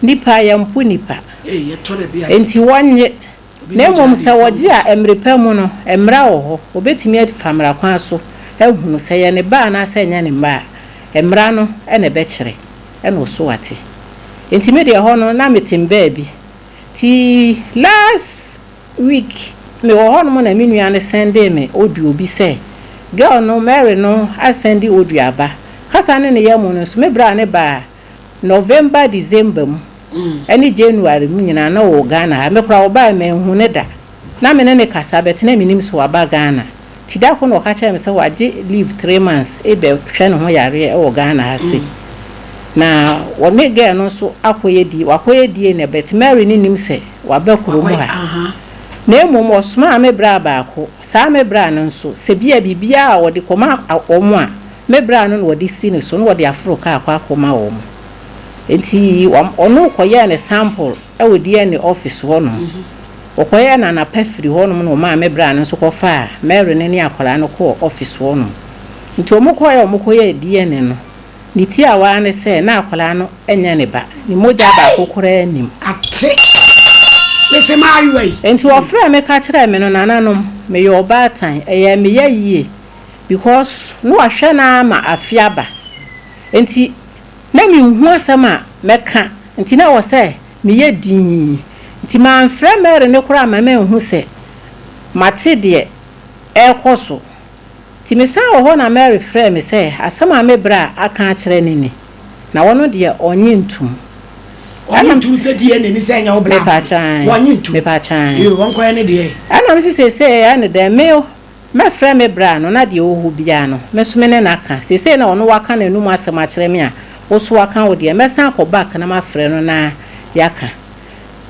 Nnipa, yɛmpo nnipa. Enti wɔnnye. Na mmom sɛ wɔgye a, mmere pa mu no, mmara wɔ hɔ. Wɔbɛtumi afa mmara kwan so ahunu sɛ ɛyɛ ne ba anaasɛ ɛnyɛ ne mma a, mmara no na ɛbɛkyerɛ, ɛna ɔso ate. Enti me deɛ ɛhɔ no, na metem baabi. Nti last week, mewɔ hɔnom na me nua no sɛndee me audio bi sɛ, girl no, Mary no asɛnde audio aba. Kasa ne ne yam no nso, me bra no baa November, December mu ne January mu nyinaa na ɔwɔ Ghana ha. Me koraa ɔbaeɛ manhu no da. Na me ne no kasa but na mennim sɛ waba Ghana. Nti da koro na ɔka kyerɛɛ me sɛ wagye leave 3 months rebɛhwɛ ne ho yareɛ wɔ Ghana ha sei. Na ɔne girl no nso akɔyɛ di wakɔyɛ DNA but Mary no nnim sɛ waba kurom ha. Na mmom ɔsomaa me bra baako. Saa me bra no nso, sɛ bia biribiara a ɔde kɔma wɔn a, me bra no na ɔde si ne so na ɔde aforo kaa akɔ akɔma wɔn. Nti ɔno kɔyɛɛ ne sample wɔ DNA office hɔnom. Ɔkɔyɛɛ no anapa firi hɔnom na ɔmaa me bra no nso kɔfaa Mary no ne akwadaa no kɔɔ office hɔnom. Nti wɔn kɔeɛ a wɔkɔyɛɛ DNA no, ne tiawa ne sɛ na akwadaa no nyɛ ne ba. Ne mogya baako koraa nnim. Ate mese maayewa yi. Nti wɔfrɛɛ me ka kyerɛɛ me no, nananom, meyɛ ɔbaatan, ɛyɛ me ya yie because na wahwɛ no ara ma afe aba. Nti na menhu asɛm a mɛka nti na ɛwɔ sɛ meyɛ dinn. Nti mamfrɛ Mary no koraa amma manhu sɛ mate deɛ ɛrekɔ so. Nti mesan wɔ hɔ na Mary frɛɛ me sɛ asɛm a me bra aka akyerɛ no ni, na ɔno deɛ ɔnnye ntom. Ɔnye ntum sɛ DNA ni sɛ ɛnyɛ wo bra. Mepatwan. Wɔnye ntum. Mepatwan. Yoo, wɔnkɔyɛ ne deɛ. Ɛna mese seesei ɛne dɛn, me mɛfrɛ me bra no na deɛ ɛwɔ hɔ biara no, me nso me ne no aka. Seesei na ɔno waka n'anum asɛm akyerɛ me a, wo nso waka wo deɛ, mɛsan akɔ back na mafrɛ no na yɛaka.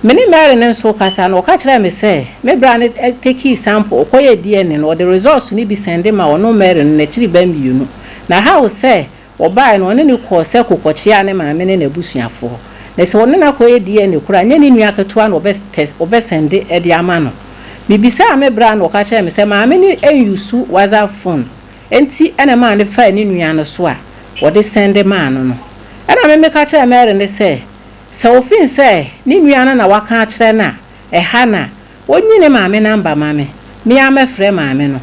Me ne Mary no nso kasa no, ɔka kyerɛɛ me sɛ me bra no takii sample, ɔkɔyɛɛ DNA no, ɔde results no bi sɛnde ma ɔno Mary no n'akyiri ba mmienu. Na how sɛ wɔbaeɛ no, ɔne no kɔɔ sɛ kokɔkyea ne maame ne n'abusuafoɔ. Na sɛ ɔne no akɔyɛ DNA koraa, nyɛ ne nua ketewa na ɔbɛ test ɔbɛsɛnde de ama no. Mebisaa me bra no, ɔka kyerɛɛ me sɛ maame no nuse WhatsApp phone, enti ɛna ɛmaa no faa ne nua no so a wɔde sɛnde maa no no. Ɛna me meka kyerɛɛ Mary no sɛ, sɛ ofin sɛ ne nua no na waka akyerɛ no a, ɛha no a, ɔnyi ne maame number ma me, me ara mɛfrɛ maame no.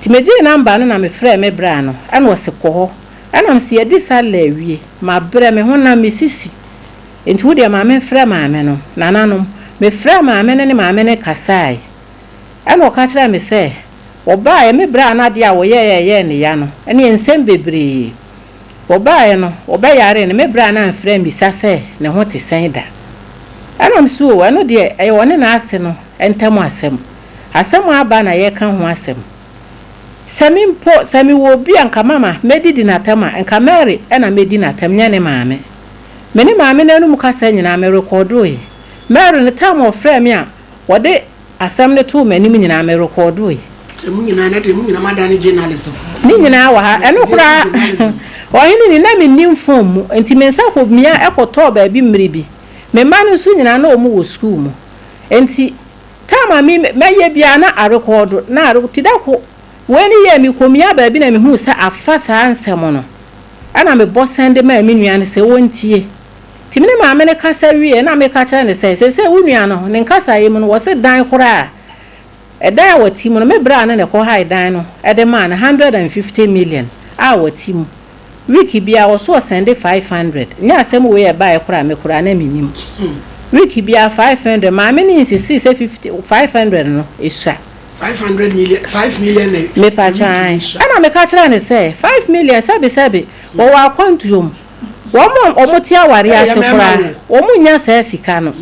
Nti megyee number no na mefrɛɛ me bra no, ɛna ɔse kɔ hɔ. Ɛna mese yɛadi sallah awie, mabrɛ me honam me sisi, nti wo deɛ ma memfrɛ maame no. Nananom, mefrɛɛ maame no ne maame no kasaeɛ. Ɛna ɔka kyerɛɛ me sɛ, wɔbaeɛ, me bra no adeɛ a wɔyɛeɛ a ɛyɛɛ ne ya no, ɛne nsɛm bebree. Wɔbaeɛ no, wɔbɛyaree no, me bra no amfrɛ ammisa sɛ ne ho te sɛn da. Ɛna mese oo, ɛno deɛ ɛyɛ ɔne n'ase no ntam asɛm. Asɛm a aba na yɛreka ho asɛm. Sɛ me mpo, sɛ mewɔ obi a nka mama mɛdidi n'atɛm a, nka Mary na mɛdi n'atɛm, nyɛ ne maame. Me ne maame no anum kasa nyinaa, merekɔɔdoe. Mary no, time a ɔfrɛɛ me a wɔde asɛm no too m'anim nyinaa, merekɔɔdoe. Sɛ mu nyinaa na deɛ mu nyinaa ma da ne journalist fo. Ne nyinaa wɔ ha. Ɛno koraa, ɔhene ni, na mennim phone mu, nti me nsa kɔ mia ɛkɔtɔɔ baabi mmere bi. Me mma no nso nyinaa na wɔn wɔ sukuu mu. Nti, time a me mɛyɛ biara na arekɔɔdo, na are ti da ko wei ne yɛɛ me kɔmia baabi na mehuu sɛ afa saa nsɛm no. Ɛna mebɔ sɛnde maa me nua no sɛ wɔntie. Nti me ne maame no kasa wie na meka kyerɛ no sɛ, seesei wo nua no, ne nkasaeɛ mu no, wɔse dan koraa ɛdan a wɔte mu no, me bra no na ɛkɔhae dan no de maa no 150 million a wɔte mu. Week biara wɔso ɔsɛnde 500. Nyɛ asɛm wei a ɛbaeɛ koraa me koraa na mennim. Week biara 500, maame no insistii sɛ 50 500 no esua. 500 million, 5 million na. Mepatwan. Ɛna meka kyerɛ no sɛ 5 million, sɛbesɛbe wɔwɔ akwantuo mu. Wɔn a wɔte aware ase koraa, wɔn nnya saa sika no.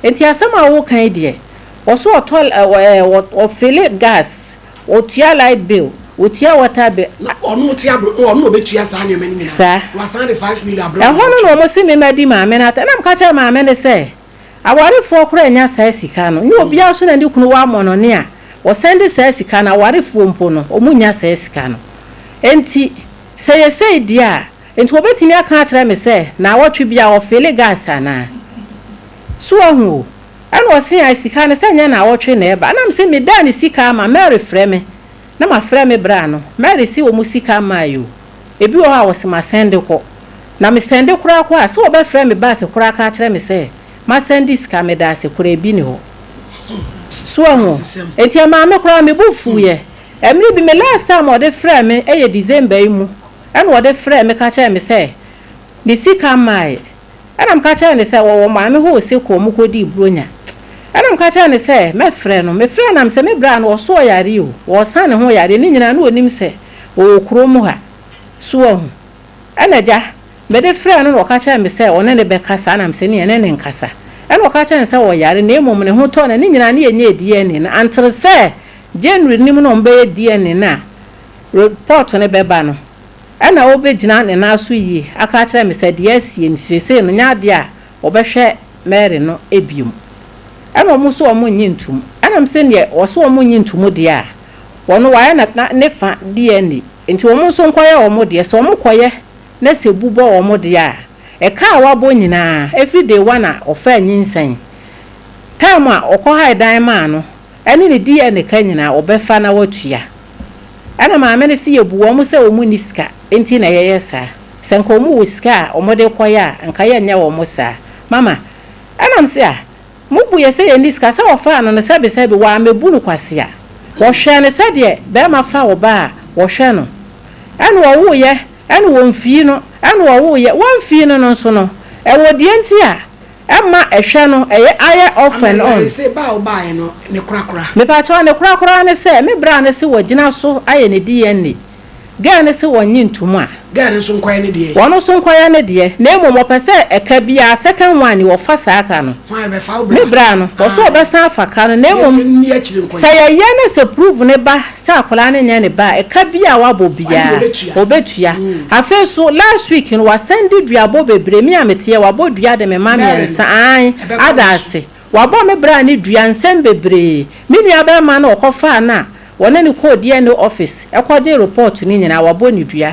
Nti asɛm a woka yi deɛ, wɔso ɔtɔ ɛɛ ɔfill gas, ɔtua light bill, ɔtua water bill. Na ɔno te aburo, ɔno na ɔbɛtua saa nneɛma no nyinaa. Saa. Wasan de 5 million abrɛ. Ɛhɔ no na wɔn si me ma di maame no ata. Ɛna meka kyerɛ maame no sɛ, awarefoɔ koraa nya saa sika no. Nyɛ obiara nso na ne kunu wɔ amɔnɔne a wɔsɛn de saa sika no, awarefoɔ mpo no, wɔn nya saa sika no. Nti, sɛ yɛsɛe deɛ a, nti wɔbɛtumi aka akyerɛ me sɛ, naawɔtwe bi a ɔfill gas anaa? So wahu o. Ɛna ɔse a sika no sɛ nyɛ naawɔtwe na ɛba. Ɛna mese medaa ne sika ama Mary frɛ me na mafrɛ me bra no. Mary se wɔn sika mmaa yi o. Ebi wɔ hɔ a wɔse masɛnde kɔ. Na me sɛnde koraa kɔ a, sɛ wɔbɛfrɛ me back koraa aka akyerɛ me sɛ masɛnde sika, medaase koraa ebi nni hɔ. So wahu? Enti ɛmaa me koraa me bo fuiɛ. Ɛmere bi, me last time a ɔde frɛɛ me yɛ December yi mu ɛna ɔde frɛɛ me ka kyerɛɛ me sɛ ne sika mmaeɛ. Ɛna meka kyerɛɛ no sɛ wɔwɔ maame hɔ wɔ Seko ɔmo kɔdii Buronya. Ɛna meka kyerɛɛ no sɛ mɛfrɛ no. Mefrɛɛ no na mesɛ me bra no ɔso ɔyare o, ɔɔsa ne ho yareɛ ne nyinaa na ɔnim sɛ ɔwɔ kuro mu ha. So wahu? Ɛna agya, mede frɛɛ no na ɔka kyerɛɛ me sɛ ɔne no bɛkasa, ɛna mesɛ neɛ ɛne no nkasa. Ɛna ɔka kyerɛɛ no sɛ ɔyare na mmom ne ho tɔ no, ne nyinaa ne yɛnyɛɛ DNA no until sɛ January no mu na wɔbɛyɛ DNA no a report no bɛba no, ɛna ɔbɛgyina ne nan so yie aka akyerɛ me sɛ deɛ asie no seesei no nyɛ adeɛ a wɔbɛhwɛ Mary no biom. Ɛna wɔn nso wɔn nnye ntom. Ɛna mese neɛ wɔse wɔn nnye ntom deɛ a, wɔn wɔayɛ na ne fa DNA. Nti wɔn nso nkɔyɛ wɔn deɛ, sɛ wɔn kɔyɛ na sɛ bu bɔ wɔn deɛ a, ɛka a wabɔ nyinaa, ɛfiri day one a ɔfaa nyinsɛn, time a ɔkɔ hae dan maa no, ɛne ne DNA ka nyinaa, ɔbɛfa na watua. Ɛna maame no se yɛbu wɔn sɛ wɔn nni sika nti na yɛyɛ saa. Sɛ nka wɔn wɔ sika a wɔn de kɔyɛ a, nka yɛnyɛ wɔn saa. Mama, ɛna mese ah, Mo bu yɛ sɛ yɛnni sika, sɛ wɔfaa no no sɛbesɛbe, wɔammɛbu no kwasea. Wɔhwɛɛ no sɛdeɛ barima fa ɔbaa a, wɔhwɛ no. Ɛna ɔwoeɛ, ɛna wɔmfii no, ɛna ɔwoeɛ, wɔmfii no no nso no, ɛwɔ deɛ nti a ɛma ɛhwɛ no ɛyɛ ayɛ off and Amena on. ese ba a wobaeɛ no ne korakora. Mepakyɛw, ne korakora ne sɛ, me bra no se wɔgyina so ayɛ ne DNA. Girl no se wɔnnye ntom a. Girl no nso nkɔyɛ ne deɛ. Ɔno nso nkɔyɛ ne deɛ. Na mmom ɔpɛ sɛ ɛka biara, second one ni, ɔfa saa ka no. Hwan bɛfa wo bra? Me bra no, ɔse Ae. ɔbɛsan afa ka no, na mmom Yɛnni akyire nkɔyɛ. sɛ yɛyɛ na sɛ prove no ba sɛ akwadaa no nyɛ ne ba a, ɛka biara a wabɔ Ɔno deɛ biara, ɔbɛtua. ɔbɛtua. Afei nso, last week no, wasan de duabɔ bebree, me a meteɛ, wabɔ dua de me mma Mary no, mmiɛnsa, ae, ɛbɛkɔ ada ne so. ase. Wabɔ me bra ne dua nsɛm bebree. Me nuabarima no a ɔkɔfaa no a Wɔne no kɔɔ DNA office kɔgyee report no nyinaa, wɔabɔ no dua.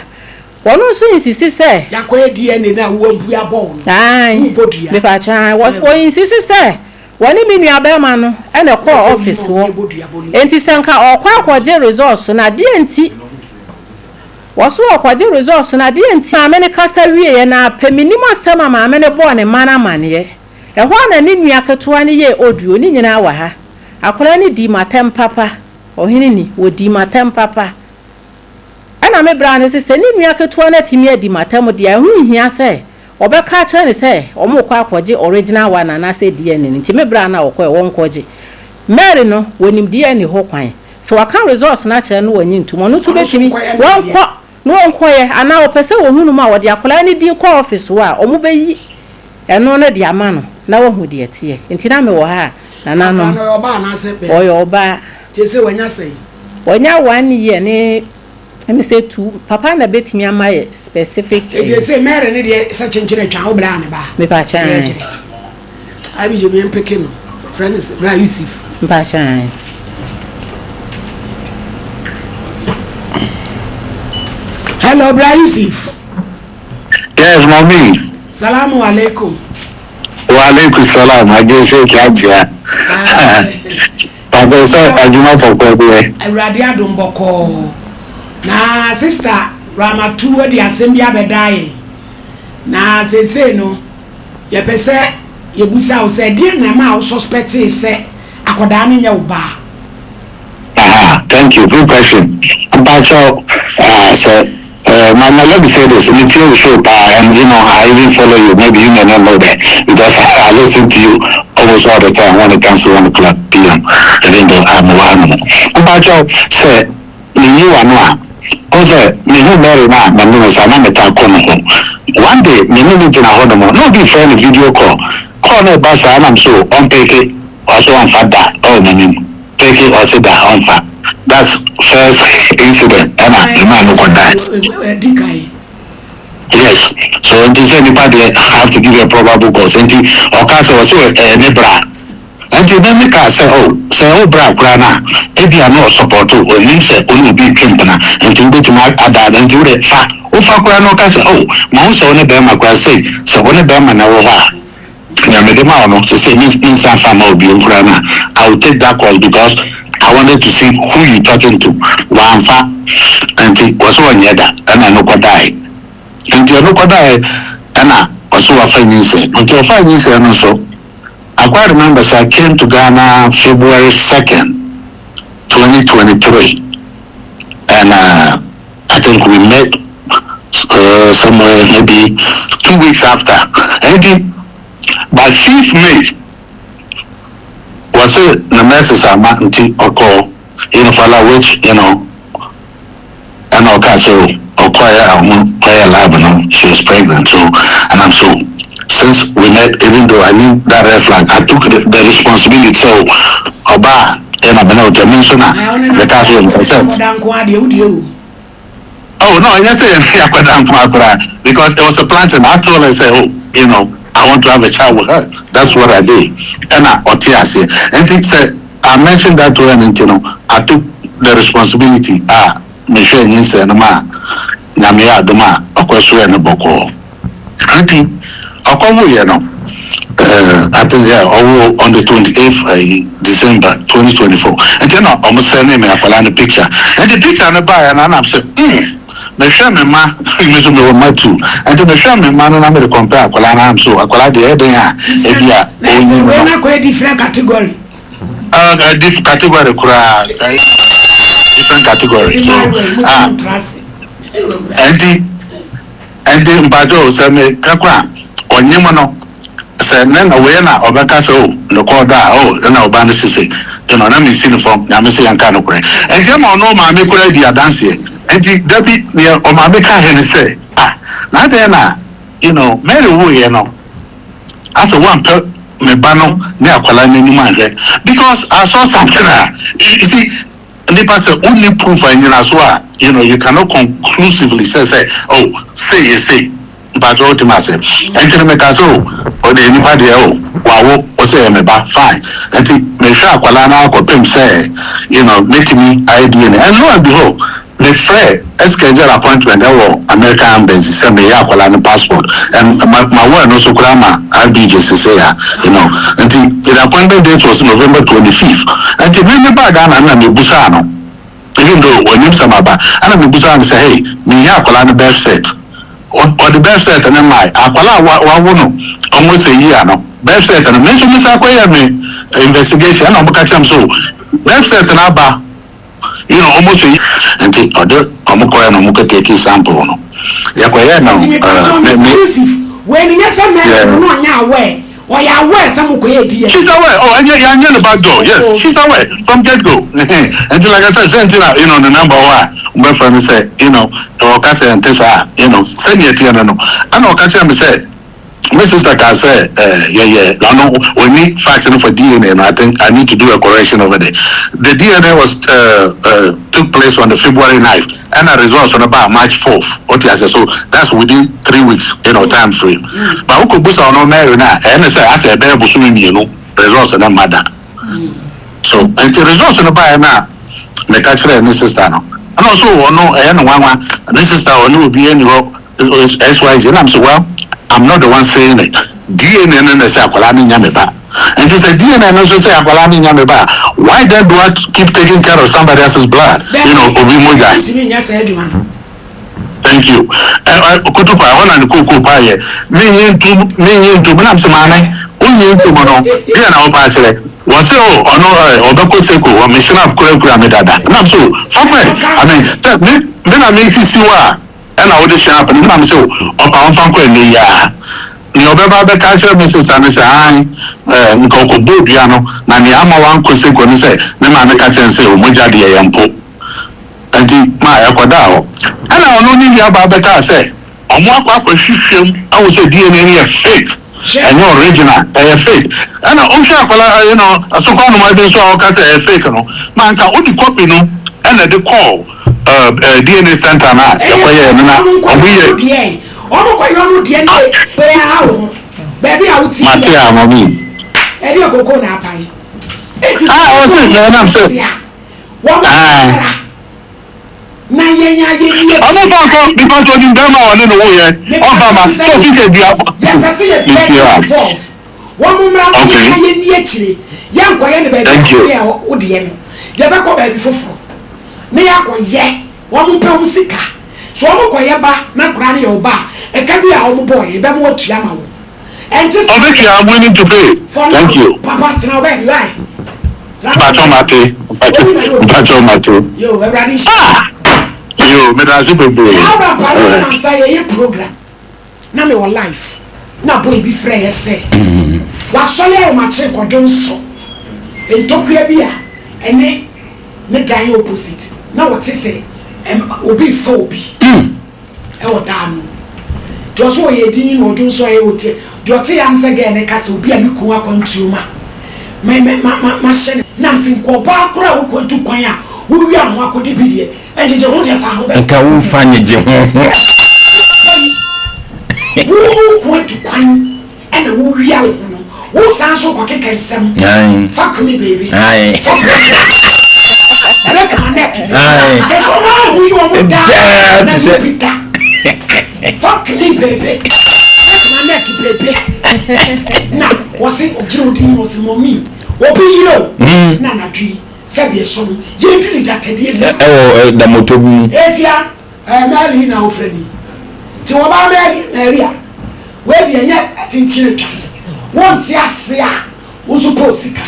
Wɔno nso insisi sɛ. Yɛakɔyɛ DNA no a woabue abɔ wo no, Ae, worebɔ dua. mepakyɛ ae. Wɔ, wɔ insisi sɛ wɔne me nua barima no na ɛkɔɔ office hɔ. Enti sɛ nka ɔrekɔ akɔgye results no a, deɛn nti? Wɔso ɔrekɔgye results no a, deɛn nti? Maame no kasa wieeɛ no ara pɛ, mennim asɛm a maame no bɔɔ ne mma no amaneɛ. Ɛhɔ ara na ne nua ketewa no yɛɛ audio, ne nyinaa wɔ ha. Akwadaa no dii m'atɛm papa, ɔhene ni, ɔdii m'atɛm papa. Ɛna me bra no se, sɛ ne nua ketewa no atumi adi m'atɛm deɛ a, ɛho nhia sɛ ɔbɛka akyerɛ no sɛ wɔrekɔ akɔgye original one anaasɛ DNA no. Nti me bra no a ɔkɔɛ, wɔnkɔgye. Mary no, wɔnim DNA ho kwan. Sɛ wɔaka results no akyerɛ no na wannye ntom, ɔno nso Ɔno nso bɛtumi, nkɔyɛ ne deɛ. wɔnkɔ na wɔnkɔyɛ, anaa ɔpɛ sɛ wɔhu no mu a, wɔde akwadaa no din kɔ office hɔ a, wɔbɛyi ɛno no de ama no na wahu deɛ ɛteɛ. Nti na mewɔ ha a, nananom. Akwadaa no ɔyɛ ɔbaa anaasɛ bɛrima? Ɔyɛ ɔbaa. Seesei wanya sɛn? Wanya one year ne ɛmi sɛ two. Papa na bɛtumi ama yɛ specific. Nti seesei Mary ne deɛ sɛ kyenkyene atwa wo bra ne ba? Mepakyɛ ae. Kyerɛkyerɛ. Abigye mi mpeke no. Frɛ no sɛ bra Yusuf. Mepakyɛ ae. Hello bra Yusuf. Yes, mommy. Salamu alaikum. Wa alaikum salam. Agye sɛ agyea. Papa sɛ adwuma fɔfɔ deɛ. Awurade adom bɔkɔɔ. Na sister Ramatu de asɛm bi abɛda yɛn. Na seesei no yɛpɛ sɛ yɛbusa wo sɛ ɛdeɛn na ɛma wo suspectee sɛ akwadaa no nyɛ wo ba? Aha, thank you. Good question. Mpacho, sɛ Mama, let me say this. Me tell you show pa, and you know, I even follow you. Maybe you may not know that because I listen to you almost all the time when it comes to 1 o'clock p.m. Even though I'm one. Mpacho, sɛ, me yi wa no a, ɔsɛ me hu Mary na me ne sa na me ta kɔ no ho. One day, me ne ne gyina hɔ nom, na obi frɛ no video call. Call no ba saa nam so ɔmpeke, ɔso ɔmfa da ɛwɔ m'anim. Peke ɔse da ɔmfa. That's first incident ɛna mmaa no kɔ die. Ɛdi kan. Yes, so nti sɛ nipa deɛ have to give you a probable cause nti ɔka sɛ ɔsɛ ɛyɛ ne bra. Nti me me kaa sɛ oh sɛ ɛwɔ bra koraa no a ebia na ɔsupɔto onim sɛ ɔne obi retwe mpena nti wobɛtumi ada nti wode fa wofa koraa na ɔka sɛ oh mahu sɛ wo ne bɛrima koraa sei sɛ wo ne bɛrima na ɛwɔ hɔ a nea mede ma wo no sɛ sɛ me nsa fa ma obi koraa no a I will take that cause because I wanted to see who you talking to. Wamfa nti wɔ sɛ ɔnyɛ da ɛna ɛno kɔdae nti ɛno kɔdae. Ɛna ɔso wafa nyinsɛn. Nti ɔfa nyinsɛn no nso, I quite remember sɛ I came to Ghana February 2nd, 2023, and I think we met somewhere maybe 2 weeks after. Nti by 5th May, wɔse ne menses ama, nti ɔkɔ Unifala, which ɛna ɔka sɛ ɔkɔɛ a ɔmo kɔyɛ lab no, she was pregnant. So, and I'm so, since we met, even though I knew that red flag, I took the responsibility. So ɔbaa ɛna mene ɔtɛ me nso na meka so sɛ Akɔda nko adeɛ wo deɛ o. Oh no, I say akɔda nko akora because it was a planting. I told her, say, oh, I want to have a child with her. That's what I did. Ɛna ɔte aseɛ. Nti sɛ I mentioned that to her, and I took the responsibility. Ah, mehwɛ nyinsɛn no ma Nyame yɛ adom a ɔkɔ so yɛ no bɔkɔɔ. Nti ɔkɔwoyɛ no, I think, yeah, ɔwo on the 28th December 2024. Nti na ɔmo send me akwadaa no picture. Nti picture no baeɛ no, anam sɛ, mehwɛ me ma, me nso mewɔ ma two. Nti mehwɛ me ma no na mede compare akwadaa no, anam so akwadaa deɛ ɛden a ebi a Na ɔnyi ɛsɛ wei no. na kɔyɛ different category. Different category koraa, different category. So, ah, nti mpatsɔ sɛ me kakra a ɔnyim no sɛ ne na wei na ɔbɛka sɛ o ne kɔɔ da a o ɛna ɔba no sise ɛna ɔna mi si ne fam. Nyame sɛ yɛnka no korɛ, nti ɛma ɔno maame koraa di adanseɛ. Nti dabi, neɛ ɔmaame ka hɛ ne sɛ, ah, na adɛn na Mary woyɛ no asɛ wampɛ me ba no ne akwadaa n'anim ahwɛ, because I saw something a, you see, nipa sɛ wonni proof a nyina so a, you cannot conclusively say oh, say yɛ say. Mpatsɔ, wotim ase? Nti no meka sɛ o, ɔde nipa deɛ o wawo, ɔsɛ yɛ me ba, fine. Nti mehwɛ akwadaa no akɔpem sɛ metumi ayɛ DNA, and lo and behold, mefrɛ schedule appointment ɛwɔ American Embassy sɛ meyɛ akwadaa no passport, and ma wɔn no so koraa ma RBJ sese ya nti the appointment date was November 25th. Nti me ba Ghana na mebusa no, even though onim sɛ maba, ɛna mebusa no sɛ, hey, meyɛ akwadaa no birth cert. Ɔde birth cert ne maa akwadaa a wawo no almost a year no birth cert no. Me nso me sa akɔyɛ me investigation, ɛna ɔmo ka kyerɛ m so birth cert no aba almost a year. Nti ɔde ɔmo kɔɛ no, ɔmo kɔ take sample no, yɛkɔyɛ no. Nti mepatɔ Me Yusuf, wei ni nyɛ sɛ mɛrin no ɔnyɛ aware, ɔyɛ aware sɛ mo kɔyɛ DNA. She's aware. Oh, and yeah, yeah, the back door. Yes, she's aware from get go. And like I said, same thing. The number one, my friend say, ɔka sɛ nte saa, sɛnea ɛteɛ no, ɛna ɔka kyerɛ me sɛ my sister ka sɛ yeah, no, oni fact no for DNA no, I think I need to do a correction over there. The DNA was took place on the February 9th, and the results on about March 4th. Okay, I said, so that's within 3 weeks, time frame. But who could boost on Mary now? And I say, I said, ɛbɛyɛ bosome 2 results no mother. So, and the results no by now, meka kyerɛ ne sister no. And also, ɔno ɛyɛ no nwanwa, ne sister ɔne obi ɛni hɔ XYZ. And I'm say, well, I'm not the one saying it. DNA no na sɛ akwadaa no nya me ba. Nti sɛ DNA no nso sɛ akwadaa no nya me ba, why then do I keep taking care of somebody else's blood? Obi mogya. Ntumi nyɛ saa adwuma no. Thank you. Kutupa, ɛhɔ na ne kookoo paa yɛ. Menye ntum, menye ntum. Nam sɛ maame, wonye ntum no, deɛ na wɔpa akyerɛ. Wɔse o, ɔno ɔbɛkɔ seko, wɔ me snap kurakura me dada. Nam so, fapɛ, I mean, sɛ me na me sisi hɔ a, ɛna wode snap no, nam sɛ o, ɔpa wɔmfa nkɔ ɛnɛ yi a. Nea ɔbɛba bɛka kyerɛ me sister no sɛ, ae, nka ɔkɔbɔ dua no, na nea ama wankɔ seko no sɛ, ne maame ka kyerɛ no sɛ, o, mogya deɛ yɛ mpo. Nti ma ɛkɔdaa hɔ, ɛna ɔno ne nuabaa bɛkaa sɛ ɔmo akɔhwehwɛ mu awo sɛ DNA no yɛ fake, ɛnyɛ original, ɛyɛ fake. Ɛna wohwɛ akwadaa ɛyɛ no asokɔ anoma bi nso a ɔka sɛ ɛyɛ fake no, ma nka wode copy no ɛna de kɔɔ DNA center na yɛkɔyɛɛ no na ɔmo yɛ. Deɛ ɔmo kɔ yɛ ɔmo deɛ ne bɛyɛ ha wo ho baabi a wotie. Mate a mɔmi. Ɛde okoko na apae eti. Ah, ɔse na ɛnam sɛ wɔn Ah. kra na yɛn a yɛn yɛ. Ɔmo fa nkɔ because onim bɛrima a ɔne ne wo yɛ ɔfa ma sɛ ofi sɛ dua. Yɛpɛ sɛ yɛ Metie bɛ a. involve wɔn mo mmra na yɛn a yɛn ni akyire, yɛn nkɔyɛ ne baabi Thank a you. yɛ wo deɛ no, yɛbɛkɔ baabi foforɔ ne yɛakɔyɛ. Wɔn mpɛ wɔn sika so wɔn kɔyɛ ba na koraa ne yɛ ɔba a. Ɛka bi a wɔn bɔɔ yɛ, yɛbɛma wɔatua ama wo. Ɛnte saa? Ɔbɛtua, I'm willing to pay. For now, Thank you. papa, tena wo baabi, why? Tena wo Mpakyɛw baabi. mate, Obi ma yɛ obi. mpakyɛw mate. Yo, Awurade nhyira wo. Ah! Yo, meda ase bebree. Saa rampa no Alright. nansa yɛyɛ program na mewɔ life na boy bi frɛ yɛ sɛ wasɔre ahomakye kɔdwo nso ntokua bi a ɛne ne dan yɛ opposite na wɔte sɛ obi refa obi ɛwɔ dan no mu nti ɔso ɔyɛ din na ɔdwo nso ɔyɛ ɔtie deɛ ɔte ya no sɛ gɛɛ ne ka sɛ obi a me kun akwantuo ma me me ma ma mahyɛ ne nam sɛ nka ɔbaa koraa a wokɔ atu kwan a wowia ho akɔdi bi deɛ ɛngyegye ho deɛ fa ho bɛ Nka womfa nyegye ho ho. Wo wo ko atu kwan ɛna wo wia wo ho no wo san so kɔ keka nsɛm fuck me baby fuck me break my neck kyɛ sɛ ɔmo ahu yi ɔmo daa na mo bi da fuck me baby break my neck baby na wɔsi ɔgyina odi mu wɔsi mɔmi obi yere o na anadwo yi sɛbi ɛso no yɛn di ne gyatadie sɛ ɛwɔ damoto bi mu. Etia. Ɛyɛ Mary yi na wofrɛ no yi? Nti wɔbaa Mary, Mary a, wei deɛ ɛnyɛ kyenkyen atwa. Wonte ase a, wo nso pɛ osika.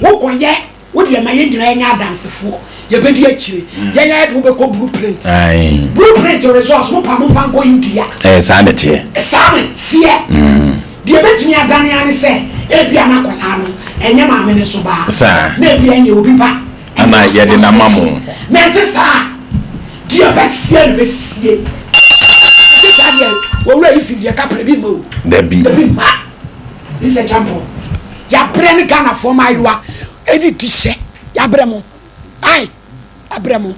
Wokɔyɛ, wo deɛ ma yɛn nyinaa yɛnyɛ adansefoɔ. Yɛbɛdi akyire. Yɛn ara yɛde wo bɛkɔ Blue Print. Blue Print results, mo pa momfa nkɔ India. Ɛyɛ saa na ɛteɛ. Saa na ɛteɛ. Deɛ ɛbɛtumi adane ara ne sɛ, ebia na akwadaa no, ɛnyɛ maame no nso ba. Na ebia ɛnyɛ obi ba. Ɛna yɛde no ama mo. Na ɛnte saa a. Deɛ bɛteɛ na bɛsie. Ɛnte saa deɛ Owura Yusuf deɛ kaprɛ bi mma o. Dabi. Ebi mma. Mr. Champon, yɛabrɛ ne Ghanafoɔ mmaayewa ɛne di hyɛ. Yɛabrɛ mo. Ai, yɛabrɛ mo.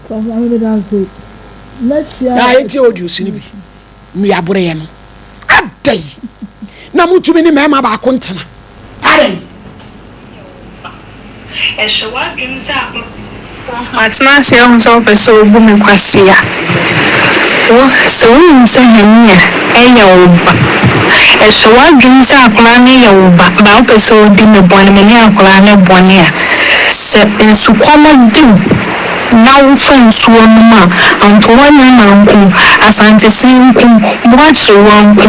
Sɔfo Maame meda ase. Mɛkyia. Na yɛntie audios no bi. Nnuaboreɛ no. Adɛn na montumi ne mmarima baako ntena? Adɛn? Ɛhyɛ w'adwenem sɛ akoma. Matena ase ahu sɛ wopɛ sɛ wobu me kwasea. Wo, sɛ wonim sɛ Hania yɛ wo ba. Ɛhyɛ w'adwenem sɛ akwadaa no yɛ wo ba, but wopɛ sɛ wodi me bɔne, me ne akwadaa no bɔne a, sɛ nsukɔm de wo na wofa nsuo nom a, Antoa Nyama nko, Asantesen nko, Boakyerewa nko,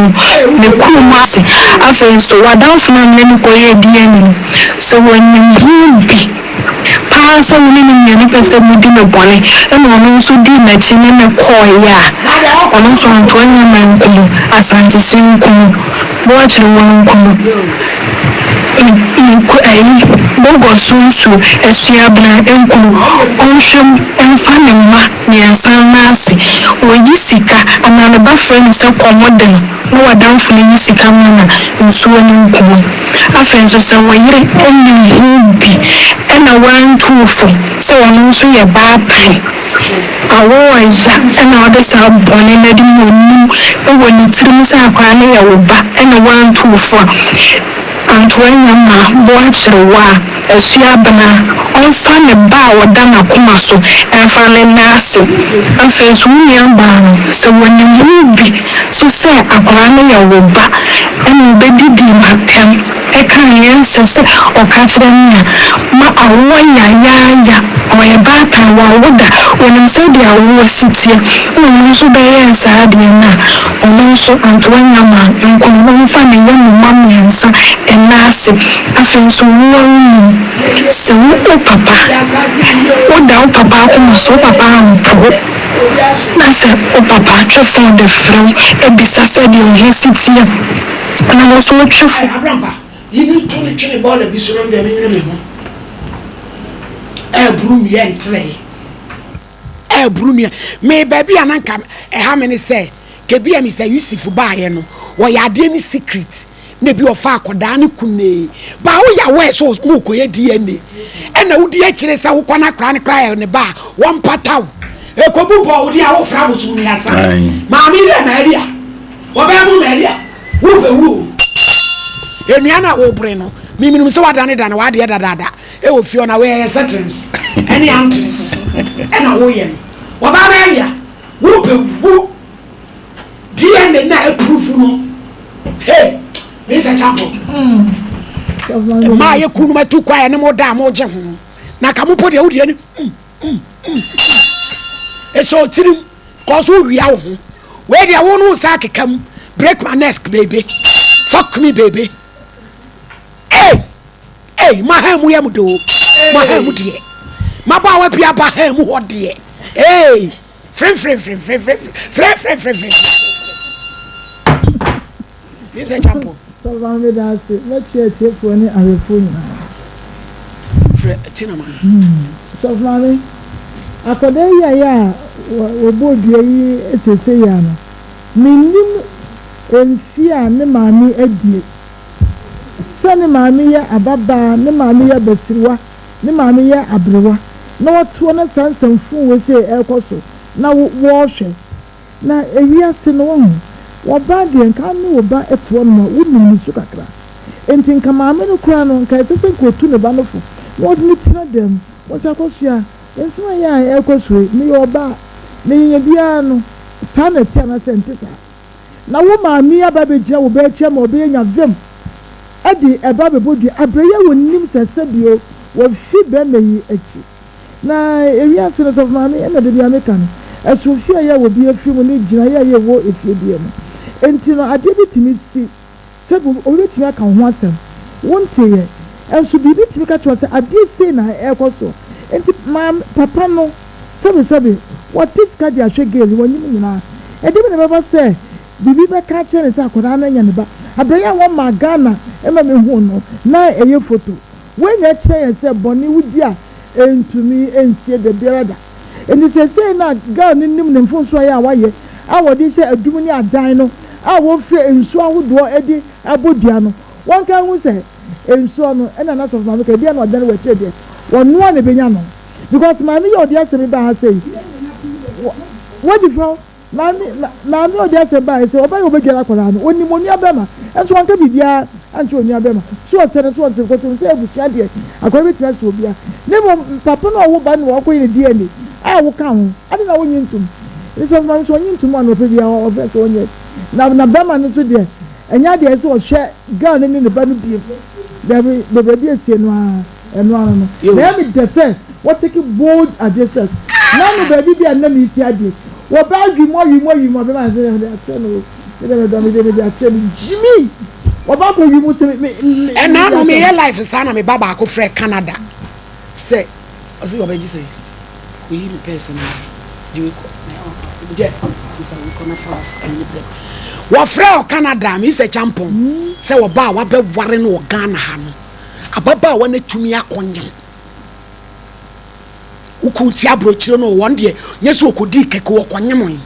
me kurom ase. Afei nso, w'adamfo no a me ne no kɔyɛɛ DNA no, sɛ wɔnim ho bi paa sɛ wo ne no mmienu pɛ sɛ modi me bɔne, ɛna ɔno nso dii m'akyi ne me kɔeɛ a, ɔno nso Antoa Nyama nko, Asantesen nko, Boakyerewa nko. Me me ku ayi bɔgɔ so nsuo asuabena nkunu ɔnhwɛ mu mfa ne mma mmiɛnsa nna ase ɔyi sika anaa ne ba frɛ no sɛ kɔm de no na w'adamfo no yi sika ma no a nsuo no nku no afei nso sɛ wo yere nnim ho bi ɛna wantu wo fo sɛ ɔno nso yɛ baatan awo ɔya ɛna ɔde saa bɔne no adi mu ɔnim wɔ ne tirim sɛ akwadaa no yɛ wo ba ɛna wantu wo fo a Antoa nya ma boakyere wo a, Asua Abena, ɔmfa ne ba a ɔda n'akoma so mfa no nna ase. Afei nso wo nua baa no, sɛ wɔnim ho bi so sɛ akwadaa no yɛ wo ba ɛna ɔbɛdidii m'atɛm ɛkaa nea ɛnsɛ sɛ ɔka kyerɛ me a, ma awoɔ yayaaya. Ɔyɛ baatan, wawo da, ɔnim sɛdeɛ awoɔ si teɛ, ɛna ɔno nso bɛyɛɛ saa adeɛ no a, Ɔno nso, Antoa Nyamaa nkono ɔmfa ne yam mma mmiɛnsa nna ase. Afei nso wo ara wonim sɛ wo wo papa, woda wo papa akoma so, wo papa ampo wo, na sɛ wo papa twe fon de frɛ wo bisa sɛdeɛ wo ho si teɛ na wo nso wotwe fon. Abrampa, yi me to no twene bɔɔla bi so na me deɛ menwene me ho. Ɛɛboro nnua ntrɛe. Ɛɛboro nnua. Me baabi a na nka ɛha me ne sɛ, kɛbi a Mister Yusuf baeɛ no, wɔyɛ adeɛ no secret, na ebi ɔfa akɔdaa no kunee. Ba woyɛ aware sɛ morekɔyɛ DNA, ɛna wodi akyire sɛ wokɔ no akora no koraa yɛ ne ba a, wɔmpata wo. Ɛkɔbu bɔɔ wo deɛ a wofra abosom nnuasa. Maame yi dɛ Maria, wɔbɛn mo Maria, wobɛwu o. Nnua no a wobere no, me menim sɛ woadanedane w'adeɛ dadaada. Ɛwɔ fie hɔ na woyɛ settings ɛne antres ɛna woyɛ no wɔbaa bɛyɛ dea wobɛwu DNA na approve no hey Mr. Champo mmaa yɛ kunum atu kwa ɛne mo da a mo gye ho na ka mo po deɛ wodeɛ no mm mm mm ɛsɛ ɔtirim kɔɔ so wowia wo ho. Wei deɛ wo no wo nsa akeka mu. Break my neck baby. Fuck me baby. Hey! Hey, ma ha mu yɛ mu doo. Ma ha mu deɛ. Mabaawa bi aba ha mu hɔ deɛ. Hey! Frem frem frem frem frem frem frem frem frem. Ne sɛ champo. Sɔfo maame meda ase. Mɛkyia atiefoɔ ne ahwɛfoɔ nyinaa. Frɛ Tina ma me. Sɔfo maame, akwadaa yi a yɛ a wɔbɔɔ dua yi seesei yi ara no, mennim mfeɛ a ne maame adie. Sɛ ne maame yɛ ababaa, ne maame yɛ abasiriwa, ne maame yɛ aberewa, na wɔtoɔ na saa nsɛmfuu wei sei ɛrekɔ so na wɔrehwɛ. Na ewiase no, wahu, wɔba deɛ nka wo ne wo ba te hɔnom a, wonim ne su kakra. Enti nka maame no koraa no, nka ɛsɛ sɛ nka ɔtu ne ba no fo na ɔde no tena dan mu. Wɔn sɛ Akosua, nsɛm a ɛyɛ a ɛrekɔ so yi, meyɛ ɔbaa, na yɛnya biara no, saa na ɛte anaasɛ ɛnte saa? Na wo maame yi aba abɛgyina wo ba akyi ama ɔbɛyɛ nya vim de ɛba abɛbɔ dua aberɛ yi a wɔnim sɛ sɛbio wafi bɛrima yi akyi. Na ewiase no, sɔfo maame, ɛna da biara meka no, ɛsono fie a ɛyɛ a obi afiri mu ne gyinaeɛ a ɛwɔ efie biara mu. Enti no, adeɛ bi tumi si sɛ obi bɛtumi aka wo ho asɛm, wonteeɛ, nso biribi tumi ka kyerɛ wo sɛ adeɛ sei na ɛrekɔ soɔ. Enti maame, papa no, sɛbesɛbe, wate sika de ahwɛ girl yi, wanyim nyinaa. Ɛdeɛ bɛn na ɛbɛba sɛ biribi bɛka akyerɛ no sɛ akwadaa no anya ne ba? Aberɛ yi a wɔmaa Ghana ma mehuu no, na ɛyɛ foto. Wei na ɛkyerɛ yɛn sɛ bɔne wodi a ɛntumi nsie da biara da. Enti seesei no a girl no nim ne mfomsoɔ a wayɛ a wɔde hyɛ adum ne adan no a wɔfiri nsuo ahodoɔ de abɔ dua no, wɔnka nhu sɛ nsuo no ɛna na sɔfo maame ka ebia na ɔdane wɔ akyire deɛ wɔnoa na ɛbɛnya no because maame yi a ɔde asɛm yi baa ha sei wadi fɔ. Maame, maame a ɔde asɛm baeɛ sɛ ɔbɛyɛ ɔbɛdware akwadaa no, ɔnim onua bɛrima, nso wanka biribiara ankyerɛ onua bɛrima, so ɔsɛ no, so ɔnsɛ no, because ɔnim sɛ abusua deɛ, akwadaa bɛtumi asɛ obiara. Na mmom papa no a ɔwo ba no na wakɔyɛ no DNA a woka ho, adɛn na wonnye ntom? Nti sɔfo maame sɛ ɔnnye ntom a na ɔpɛ biara ɔfrɛ sɛ ɔnyɛ. Na, na bɛrima no nso deɛ, ɛnyɛ adeɛ a ɛsɛ sɛ ɔhwɛ girl no ne ne ba no bio. Dabi, baabi a ɛsie no ara. Ɛno ara no, na ɛyɛ me dɛ sɛ wɔ take bold adeɛ steps. Na no baabi bi a na me ti adeɛ, wɔ bɛ awi mu awi mu awi mu abɛma sɛ mede akyɛ no o, me deɛ medɔ me deɛ mede akyɛ no, gyimi! Wɔ bɛ akɔ wi mu sɛ me me me Ɛna mede no akyɛ meyɛ no. life saa na me ba baako frɛ Canada sɛ ɔse ɔbɛgye sɛ kɔyi me pɛɛse no ma gye wei kɔ gye bisa wei kɔ na fa ɛyi no brɛ wɔfrɛ wɔ Canada Mr Champon sɛ wɔba a wabɛware no wɔ Ghana ha no Ababaawa no atumi akɔ nyem. Wokɔ ti aburokyire no wɔn deɛ nyɛ sɛ ɔkɔdii kɛkɛ wɔkɔnyemoe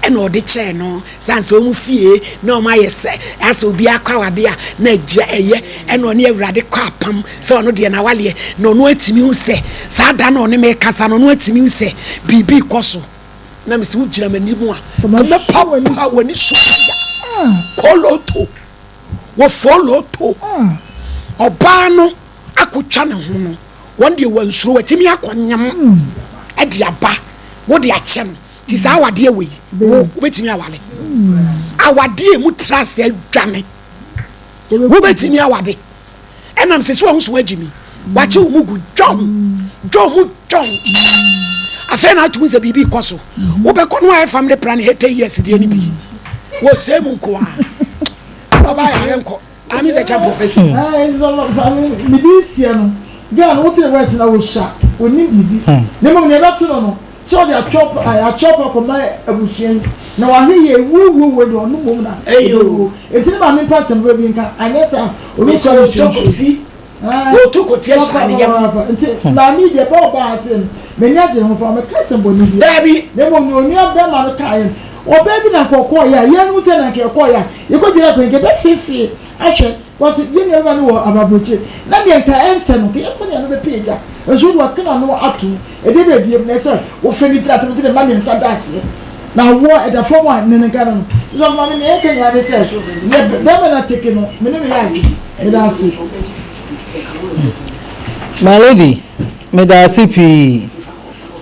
ɛna ɔde kyɛɛ no sane sɛ wɔn fie na wɔn ayɛ sɛ asɛ obi akɔ awade a na agya ɛyɛ ɛna ɔne awurade kɔ apam sɛ ɔno deɛ n'awaleɛ na ɔno atumi hu sɛ saa da na ɔne me kasa na ɔno atumi hu sɛ biribi kɔ so na mesɛ wogyina m'anim a mɛpapa w'ani so kɔlɔto Wɔfɔloo to ɔbaa no akɔtwa ne ho no, wɔn deɛ wɔansuro, watumi akɔnyem de aba, wode akyɛ no. Nti saa awadeɛ wei, wo wobɛtumi awale? Awadeɛ mu trust adwane, wobɛtumi awade? Ɛnam sɛ sɛ wahu so agyi mi, wakye wo mu gu dwɔn dwɔn mu dwɔn. Afei na atumi sɛ biribi kɔ so, wobɛkɔ no ayɛ family plan 80 years deɛ no bi wɔ sɛ mu nko a ɔba yɛ yɛnkɔ ami sɛ kyɛ professor. Mede nsia no girl no wote ne voice na wohyia onim biribi na mmom nea ɛbɛto no no sɛ ɔde atwɔp atwɔp akɔma abusua yi na wahwɛ yie wuowuowuo deɛ ɔno mmom na ɛbɛwuo enti ne maame mpa asɛm pa bi nka anyɛ saa ɔbɛsua no hwehwɛ Wɔtu kɔti ahyɛ ne yam. Nti maame yi deɛ bɛ ɔbaa ase no m'ani agye ne ho paa ɔmɛka asɛm bɔne bi Daabi. Na mmom nea onua bɛrima no kaeɛ no ɔbaa bi na nka ɔkɔɔeɛ a yɛnom sɛ na nka yɛkɔɔeɛ a yɛkɔdwira akwan nka yɛbɛfeefee ahwɛ Wɔse yɛn nua bɛma no wɔ ababrokye na deɛ nka ɛnsɛ no nka yɛkɔ ne ano bɛpɛ agya nso wode waka n'ano atom ɛdeɛ bɛɛ biam na ɛsɛ wofɛ ne tiri atom de ne mma mmiɛnsa da aseɛ na awoɔ ɛda fam a ne ne nka no no nso maame nea yɛka nyinaa ne sɛ yɛ bɛrima no ateke no me ne no yɛ adwene meda ase. My lady, meda ase pii.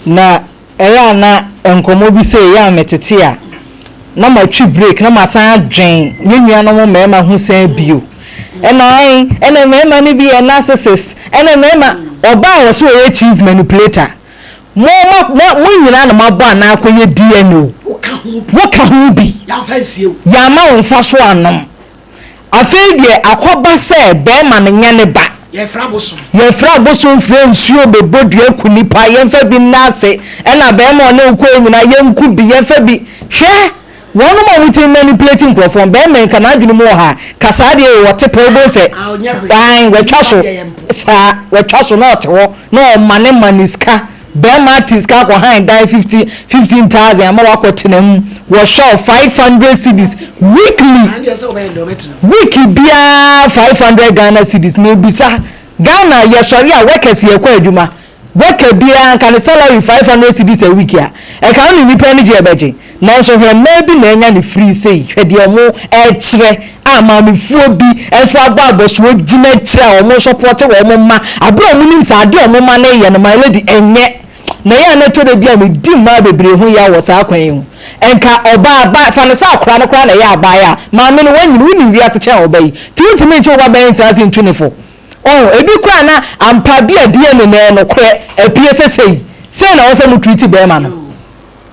Na Ɛyɛ a na nkɔmmɔ bi sei yɛ a metete a, na matwi break na masan adwen yɛn nuanom mmarima ho san bio. Ɛna ae, ɛna mmarima no bi yɛ narcissist, ɛna mmarima, ɔbaa a ɔse ɔyɛ chief manipulator. Mo mo mo mo nyinaa na moabɔ anaa akɔyɛ DNA o. Woka ho bi. Yɛamma wo nsa so annom. Afei deɛ akɔba sɛ barima no nyɛ ne ba. Yɛfrɛ abosom frɛ nsuo bɛbɔ dua ku nipa, yɛmfa bi nna ase, ɛna barima a ɔne wo kɔɛ nyinaa yɛnku bi, yɛmfa bi. Hwɛ! Wɔnom a wɔtumi manipulate nkurɔfoɔ no, barima yi nka n'adwene mu wɔ ha, ka saa deɛ yi wɔte pɛ wobɛhu sɛ ae watwa so saa, watwa so na ɔte hɔ na ɔmane mane sika. Bɛɛma ate sika akɔ han dan 50 15,000 ama wakɔ tena mu wɔhwɛ wo 500 cedis weekly week biara 500 Ghana cedis mebisa Ghana yɛsɔre a workers yɛkɔ adwuma worker biara nka ne salary 500 cedis a week a ɛka wo ne nipa ani gye ɛbɛgye Nanso hwɛ mmaa bi na anya no firi sei, hwɛ deɛ ɔmo ɛkyerɛ a maamefoɔ bi nso abɔ abɔsoɔ gyina akyire a ɔmo sɔpɔte wɔn mma aberɛ a ɔmo nim sɛ adeɛ a ɔmo mma no yɛ no my lady ɛnyɛ na ɛyɛ a na ɛtɔ da bi a me di mmaa bebree ho yaw wɔ saa kwan yi ho nka ɔbaa ba fa no sɛ akora no koraa na ɛyɛ abaayewa a maame no wanyini wonim wiase kyɛn ɔba yi nti wontumi nkye wo ba bɛn ntena ase ntu ne fo ɔho ebi koraa na ampa bi a DNA na ɛyɛ nokorɛ apue sɛ sei sei na ɛwɔ sɛ mo treat bɛɛma no.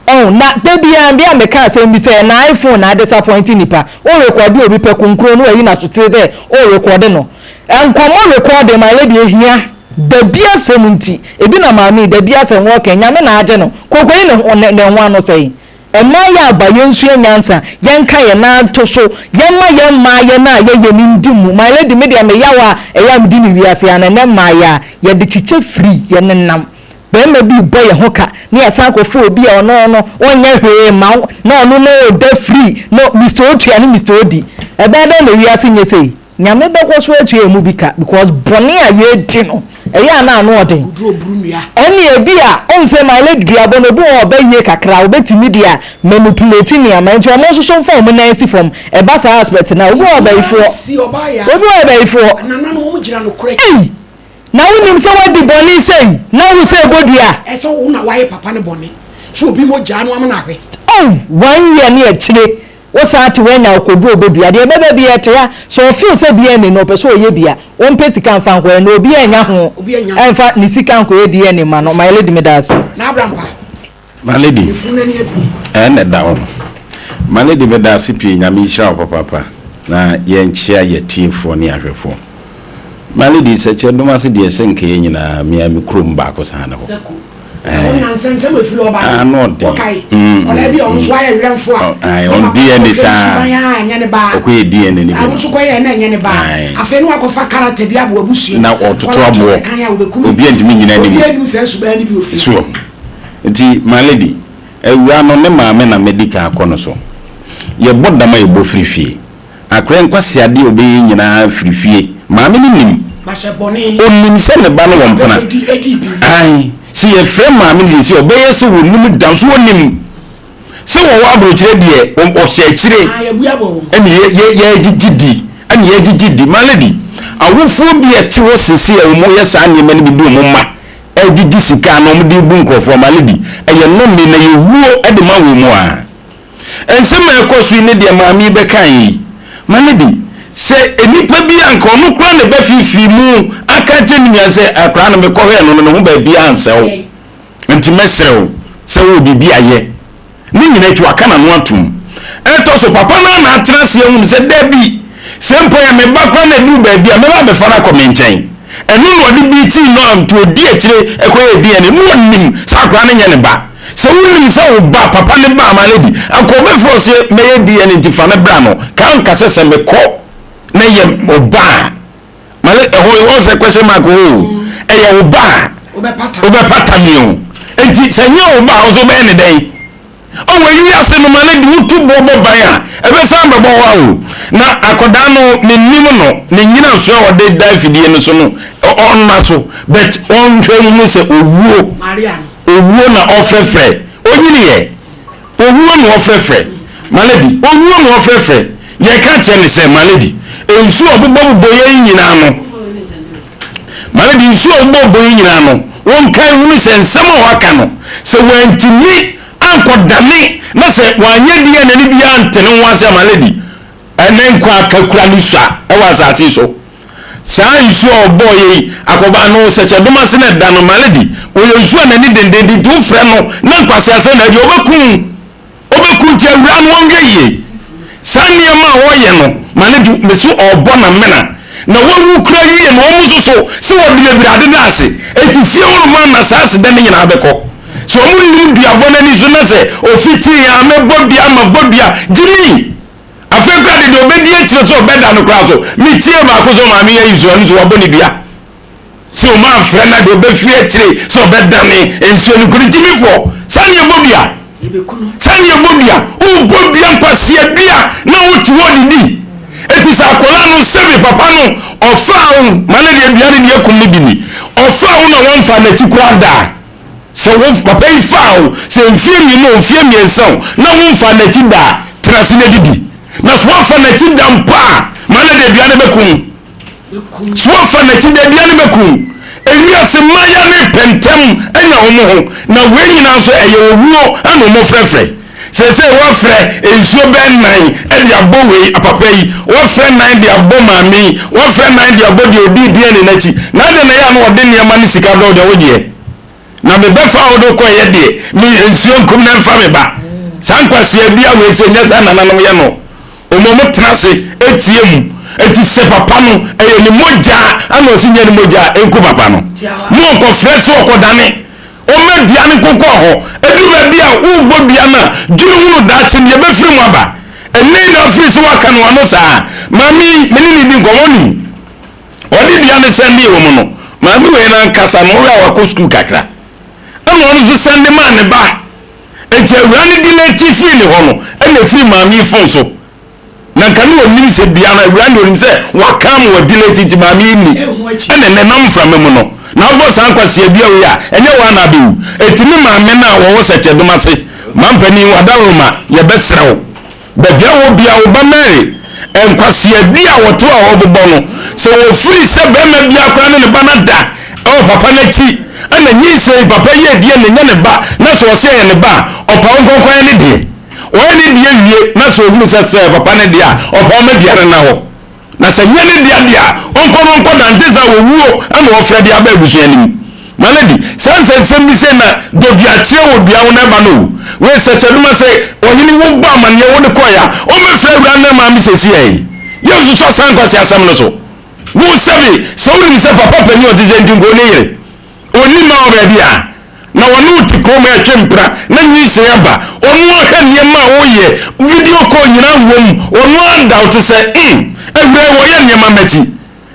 Oh, na da biara bia meka asɛm bi sɛ na iPhone na adisapɔinte nipa. Wo rekɔde obi pɛ konkron na wayi n'asotire sɛ wo rekɔde no. Nkɔmmɔ rekɔde my lady ehia. Dabi asɛm nti, ebi na maame yi dabi asɛm wɔka yi, Nyame na agye no. Kokoyi ne ho ne ho ano sɛn? Mmaa yɛ aba yɛnsua nyansa, yɛnka yɛn nan nto so, yɛmma yɛn mmaa yɛn a yɛyɛ no ndi mu. My lady me deɛ me yaw a ɛyɛ a medi no wiase a na ɛnɛ mmaa yɛ a yɛde kyekyɛ firi yɛnenam. Barima bi rebɔ yɛn ho ka na yɛasan akɔfa obi a ɔno no ɔnyɛ hwee mma wo na ɔno no ɔda free no Mister Otua ne Mister Odi. Ɛbɛyɛ dɛn na wiase nyɛ sei? Nyame bɛkɔ so atua yɛn mu bi ka because bɔne a yɛredi no ɛyɛ a na ano ɔden. Ɛnneɛ ebi a wohu sɛ my lady duabɔ no obi wɔ hɔ a ɔbɛ yie kakra obɛtumi de a manipulate nneɛma nti ɔmo nso so mfa ɔmo nan nsi fam ɛba saa aspect no a obi wɔ hɔ ɔbɛyifoɔ obi wɔ hɔ ɔbɛyifoɔ ei. Na wonim sɛ woadi bɔne sei, na wo sɛ ɛbɔ dua. Ɛsɛ wo na woayɛ papa no bɔne, sɛ obi mogyaa no amena ahwɛ. Oh, one year ne akyire, wo san te hɔ anya akokoɔduro ɔbɔ dua, deɛ ɛbɛba biara ɛte ha, sɛ ɔfeel sɛ DNA no ɔpɛ sɛ ɔyɛ bi a, ɔmpɛ sika mfa nkɔyɛ, na obiara nnya ho mfa ne sika nkɔyɛ DNA mma no, my lady meda ase. N'abrampa. My lady, ɛna ɛda hɔ. My lady meda ase pii, Nyame nhyira wo papaapa na yɛnkyea yɛtiefoɔ ne ahwɛfoɔ. My lady, sɛkyɛ dom ase deɛ sɛ nka yɛn nyinaa mea me kurom baako saa ne hɔ. Ano ɔden. Ɔn DNA saa. Ɔkɔyɛ DNA ne bi no. Na ɔtoto aboɔ. Obi antumi nyina anim. So. Nti my lady, awuraa no ne maame na mɛdi kan akɔ no so. Yɛbɔ dam a yɛbɔ firi fie. Akorɛ nkwaseadeɛ a ɔbɛyɛ nyinaa firi fie. Maame no nim. Ɔnim sɛ ne ba no wɔ mpena. Ae, sɛ yɛfrɛ maame no seesei a, ɔbɛyɛ sɛ ɔnim da nso ɔnim. Sɛ wɔwɔ aburokyerɛ deɛ, ɔhyɛ akyire. Ɛne yɛgyegye di. Ɛne yɛgyegye di. My lady, awofoɔ bi a ɛte hɔ seesei a wɔyɛ saa nneɛma no bi de wɔn mma ɛgyegye sika na wɔde rebu nkurɔfoɔ ma no di. Ɛyɛ nnome na ɛyɛ wuo de ma wɔn mu a. Nsɛm a ɛkɔ so yi ne deɛ maame yi bɛkaeɛ yi. Ma no di. Sɛ nnipa bi a anka ɔno koraa na ɛbɛfeefee mu aka akyerɛ ne nua sɛ, akwadaa no mekɔhwɛɛ no no ne ho baabiara ansɛ wo, nti mɛsrɛ wo sɛ wowɔ biribi a yɛ. Ne nyinaa akyi, waka n'ano atom. Ɛtɔ so, papa no ara na atena ase ahunu sɛ, Dabi, sɛ mpo ɛyɛ me ba koraa na aduru baabi a, mɛba abɛfa no akɔ me nkyɛn. Ɛno na ɔde bi tii no a nti ɔdi akyire kɔyɛɛ DNA. Na ɔnim sɛ akwadaa no nyɛ ne ba. Sɛ wonim sɛ wo ba, papa no ba, my lady, anka ɔbɛfrɛ wo sɛ mɛyɛ DNA nti fa no bra no, ka anka sɛ sɛ mekɔ na ɛyɛ ɔba a, Male ɛhɔ yi wɔn sɛ question mark o ɛyɛ wo ba a wobɛpata me o nti sɛ nyɛ wo ba a wo nso wobɛyɛ ne dɛn ɔwɔ wiase no male de wotu boɔ bɔ ban a ɛbɛsan bɛbɔ hɔ a o na akɔdaa no menim no ne nyina so a ɔde da afidie no so no ɔnna so but ɔnhwɛ nhunu sɛ owuo owuo na ɔfrɛfrɛ ɔnyiniɛ Owuo na ɔfrɛfrɛ, my lady, owuo na ɔfrɛfrɛ. Yɛka kyerɛ no sɛ, my lady, nsuo a ɔbobɔbobɔ yɛn yi nyinaa no, my lady, nsuo a ɔbobɔbobɔ yɛn nyinaa no, wɔnkae hunu sɛ nsɛm a waka no, sɛ wantumi ankɔdane na sɛ wanyɛ DNA no biara ante ne ho ase a, my lady, ɛnɛ nkwa aka kura ne sua wɔ asase yi so. Saa nsuo a ɔbɔeɛ yi, akɔba no sɛkyɛdom ase na ɛda no, Malady, ɔyɛ nsuo a n'ani dendenden nti wofrɛ no na nkwaseasɛm na adi, ɔbɛku wo. Ɔbɛku nti awuraa no ɔnhwɛ yie. Saa nneɛma a ɔyɛ no, Malady, mese ɔrebɔ n'amena. Na wawu koraa wie no, wɔn nso so, sɛ wɔde bebree adeda ase. Enti fie hɔ nom ara na saa aseda no nyinaa bɛkɔ. Sɛ wɔn nnim duabɔ no ani so na sɛ ɔfitii a, mɛbɔ dua, mabɔ dua, gyimii. Afei koraa de deɛ ɔbɛdi akyire sɛ ɔbɛda no koraa so, metiee baako sɛ ɔmaame yi ayi so, ɔno nso wabɔ ne dua. Sɛ ɔma amfrɛ no a, deɛ ɔbɛfiri akyire sɛ ɔbɛdane nsuo no kuro. Gyimifoɔ, saa ne ɛbɔ dua. Saa ne ɛbɔ dua. Wobɔ dua nkwasea dua na wote hɔ didi. Eti sɛ akwadaa no sɛbe papa no ɔfaa wo ma ne deɛ dua no deɛ kum no bi ni. Ɔfaa wo na wɔmfa n'akyi koraa da. Sɛ wo papa yi faa wo sɛ mfie mmienu o, mfie mmiɛnsa o, na womfaa n'akyi da a, tena ase na didi. Na sɛ woafa n'akyi da mpo a, ma no de aduane bɛku wo. Sɛ woafa n'akyi da, aduane bɛku wo. Ewiase mmayewa no repɛ ntɛm anya wɔn ho, na wei nyinaa nso ɛyɛ owuo na wɔfrɛfrɛ. Seesei wɔafrɛ nsuo bɛyɛ nnan de abɔ wei, papa yi, wɔafrɛ nnan de abɔ maame yi, wɔafrɛ nnan de abɔ deɛ ɔdii DNA no akyi. Na adɛn na ɛyɛ a na wɔde nneɛma ne sika brɛ wo deɛ wogyeɛ? Na mebɛfa wo de wokɔeɛ deɛ, me nsuo nkum na ɛmfa me ba. Saa nkwasea bia wei sɛ nyɛ saa nananom yɛ no. Wɔn wɔn tena ase tie mu. Eti sɛ papa no ɛyɛ ne mogya ana ɔsi nyɛ ne mogya a ɛnku papa no. Mo ɔkɔfrɛ sɛ ɔkɔdane. Ɔmma dua no nkonkɔn hɔ. Ɛduru baabi a worebɔ dua no a, dwene hunu daakye deɛ ɛbɛfiri mu aba. Ɛnnɛ yi na afiri sɛ woaka no ano saa. Maame yi, me ne no di nkɔmmɔ, ɔnim. Ɔde dua no sɛndee wɔn no, maame wei no ankasa no, wohwɛ a wakɔ sukuu kakra. Ɛna ɔno nso sɛnde maa ne ba. Enti awuraa no delete firii ne hɔ no, ɛna ɛfiri maame yi fon so. Na nka ne ɔnnim sɛ dua no awura ne ɔnim sɛ waka ama wadelete nti maame yi nni ɛna ɛnɛ nam mframa mu no na wobɔ saa nkwasea dua wei a ɛnyɛ wo a na abɛwu ɛti ne maame no a wɔwɔ sɛkyɛdom ase mampanin wadaworoma yɛbɛsrɛ wo baabi a wɔ bia wo ba Mary nkwasea dua a wɔte a wɔbobɔ no sɛ wɔfiri sɛ bɛrima bia koraa ne ne ba no ada ɛwɔ papa no akyi ɛna nyinsɛn papa yi adie ne nyɛ ne ba na sɛ ɔsɛ ɛyɛ ne ba a ɔpa wo nkɔnkɔn ne deɛ Ɔyɛ ne deɛ wie na sɛ ɔhunu sɛ sɛ papa no deɛ a, ɔpa ɔma dua no nna hɔ. Na sɛ nyɛ ne dea deɛ a, ɔnkɔ na ɔnkɔ dante saa owuo na ɔfrɛ de aba abusua no mu. My lady, saa nsɛnsɛm bi sei na dɔduakyerɛ wɔ dua ho na ɛba no o. Wei sɛkyɛdoma sɛ ɔhene wo bɔ amaneɛ wode kɔeɛ a, ɔmmɛfrɛ awuraa no maame seesei yi. Yɛnsusua saa nkwaseasɛm no so. Wo sɛbe sɛ wonim sɛ papa panin a ɔte sɛ nti nka ɔnni yere. Ɔnni mma wɔ baabi a na wɔne wo te kurom retwe mpena na nyinsɛn aba. Ɔno ara hwɛ nneɛma a woyɛ, video call nyinaa wom. Ɔno ara da wo te sɛ mm, awuraa yi wɔyɛ nneɛma m'akyi.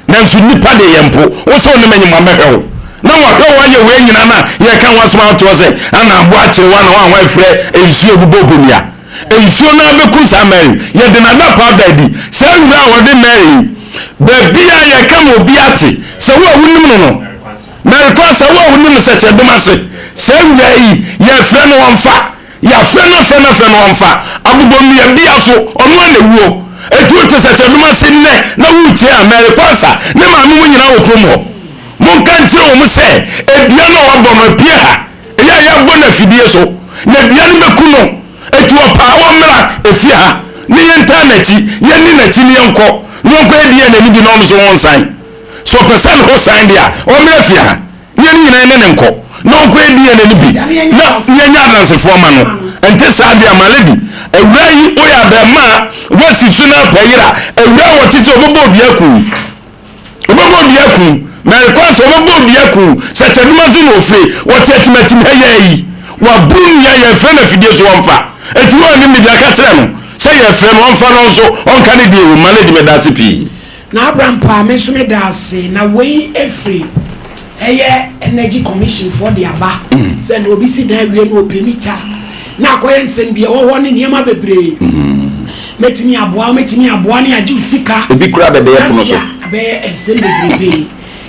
Nanso nnipa deɛ yɛmpo. Wo sɛ wo ne m'anyim amɛhwɛ wo. Na wahwɛ wo ayɛ wei nyinaa na yɛka ho asɛm a wote hɔ sɛ ana aboa akyere wo ana woanwa afirɛ nsuo bobɔ bonua. Nsuo no ara bɛkum saa Mary. Yɛde n'adapaa da adi. Saa awuraa a wɔde Mary yi, baabi a yɛka ma obi ate sɛ wo a wonim no no, Mary Kwansa, wo a wonim no sɛ kyɛdom ase, saa awuraa yi, yɛfrɛ no ɔmfa. Yɛafrɛ no afrɛ no afrɛ no ɔmfa. Abobɔnnua bia so, ɔno ara na ɛwuo. Enti wote sɛ kyɛdom ase nnɛ na woretie a, Mary Kwansa, ne maame mo nyinaa wɔ kurom hɔ. Monka nkyerɛ wɔn sɛ, dua no a wɔabɔ no apue ha. Ɛyɛ a yɛabɔ no afidie so, na dua no bɛku no. Enti ɔpaa ɔmmra efie ha ne yɛntaa n'akyi, yɛnni n'akyi ne yɛnkɔ, na ɔnkɔyɛ DNA no bi na ɔno nso ho nsan. Sɛ ɔpɛ sɛ ne ho san deɛ a, ɔmmra fie ha ne yɛn nyinaa yɛne no nkɔ, na ɔnkɔyɛ DNA no bi na yɛnyɛ adansefoɔ mma no. Ɛnte saa deɛ a, my lady, awuraa yi, woyɛ abarimaa a woasi so na apɛ yere a, awuraa a ɔte sɛ ɔbɛbɔ obi aku wo. Wɔbɛbɔ dua ku. Mary Kwansa, wɔbɛbɔ dua ku. Sɛkyɛdoma nso na ɔfire. Wɔte atimatim ha yɛɛ yi. Waboro nnua, yɛrefrɛ no afidie so ɔmfa. Enti wo a wonim no deɛ ka kyerɛ no sɛ yɛrefrɛ no ɔmfa no nso ɔnka ne deɛ wɔ mu. My lady meda ase pii. Na Abraham paa me nso meda ase na wei ɛfiri ɛyɛ energy commission foɔ de aba sɛ na obi si dan wie na ɔpɛ mita na akɔyɛ nsɛm bi ɛwɔ hɔ ne nneɛma bebree mɛtumi aboa mɛtumi aboa ne agye wo sika Ebi koraa bɛbɛyɛ pono so. Abɛyɛ nsɛm bebrebe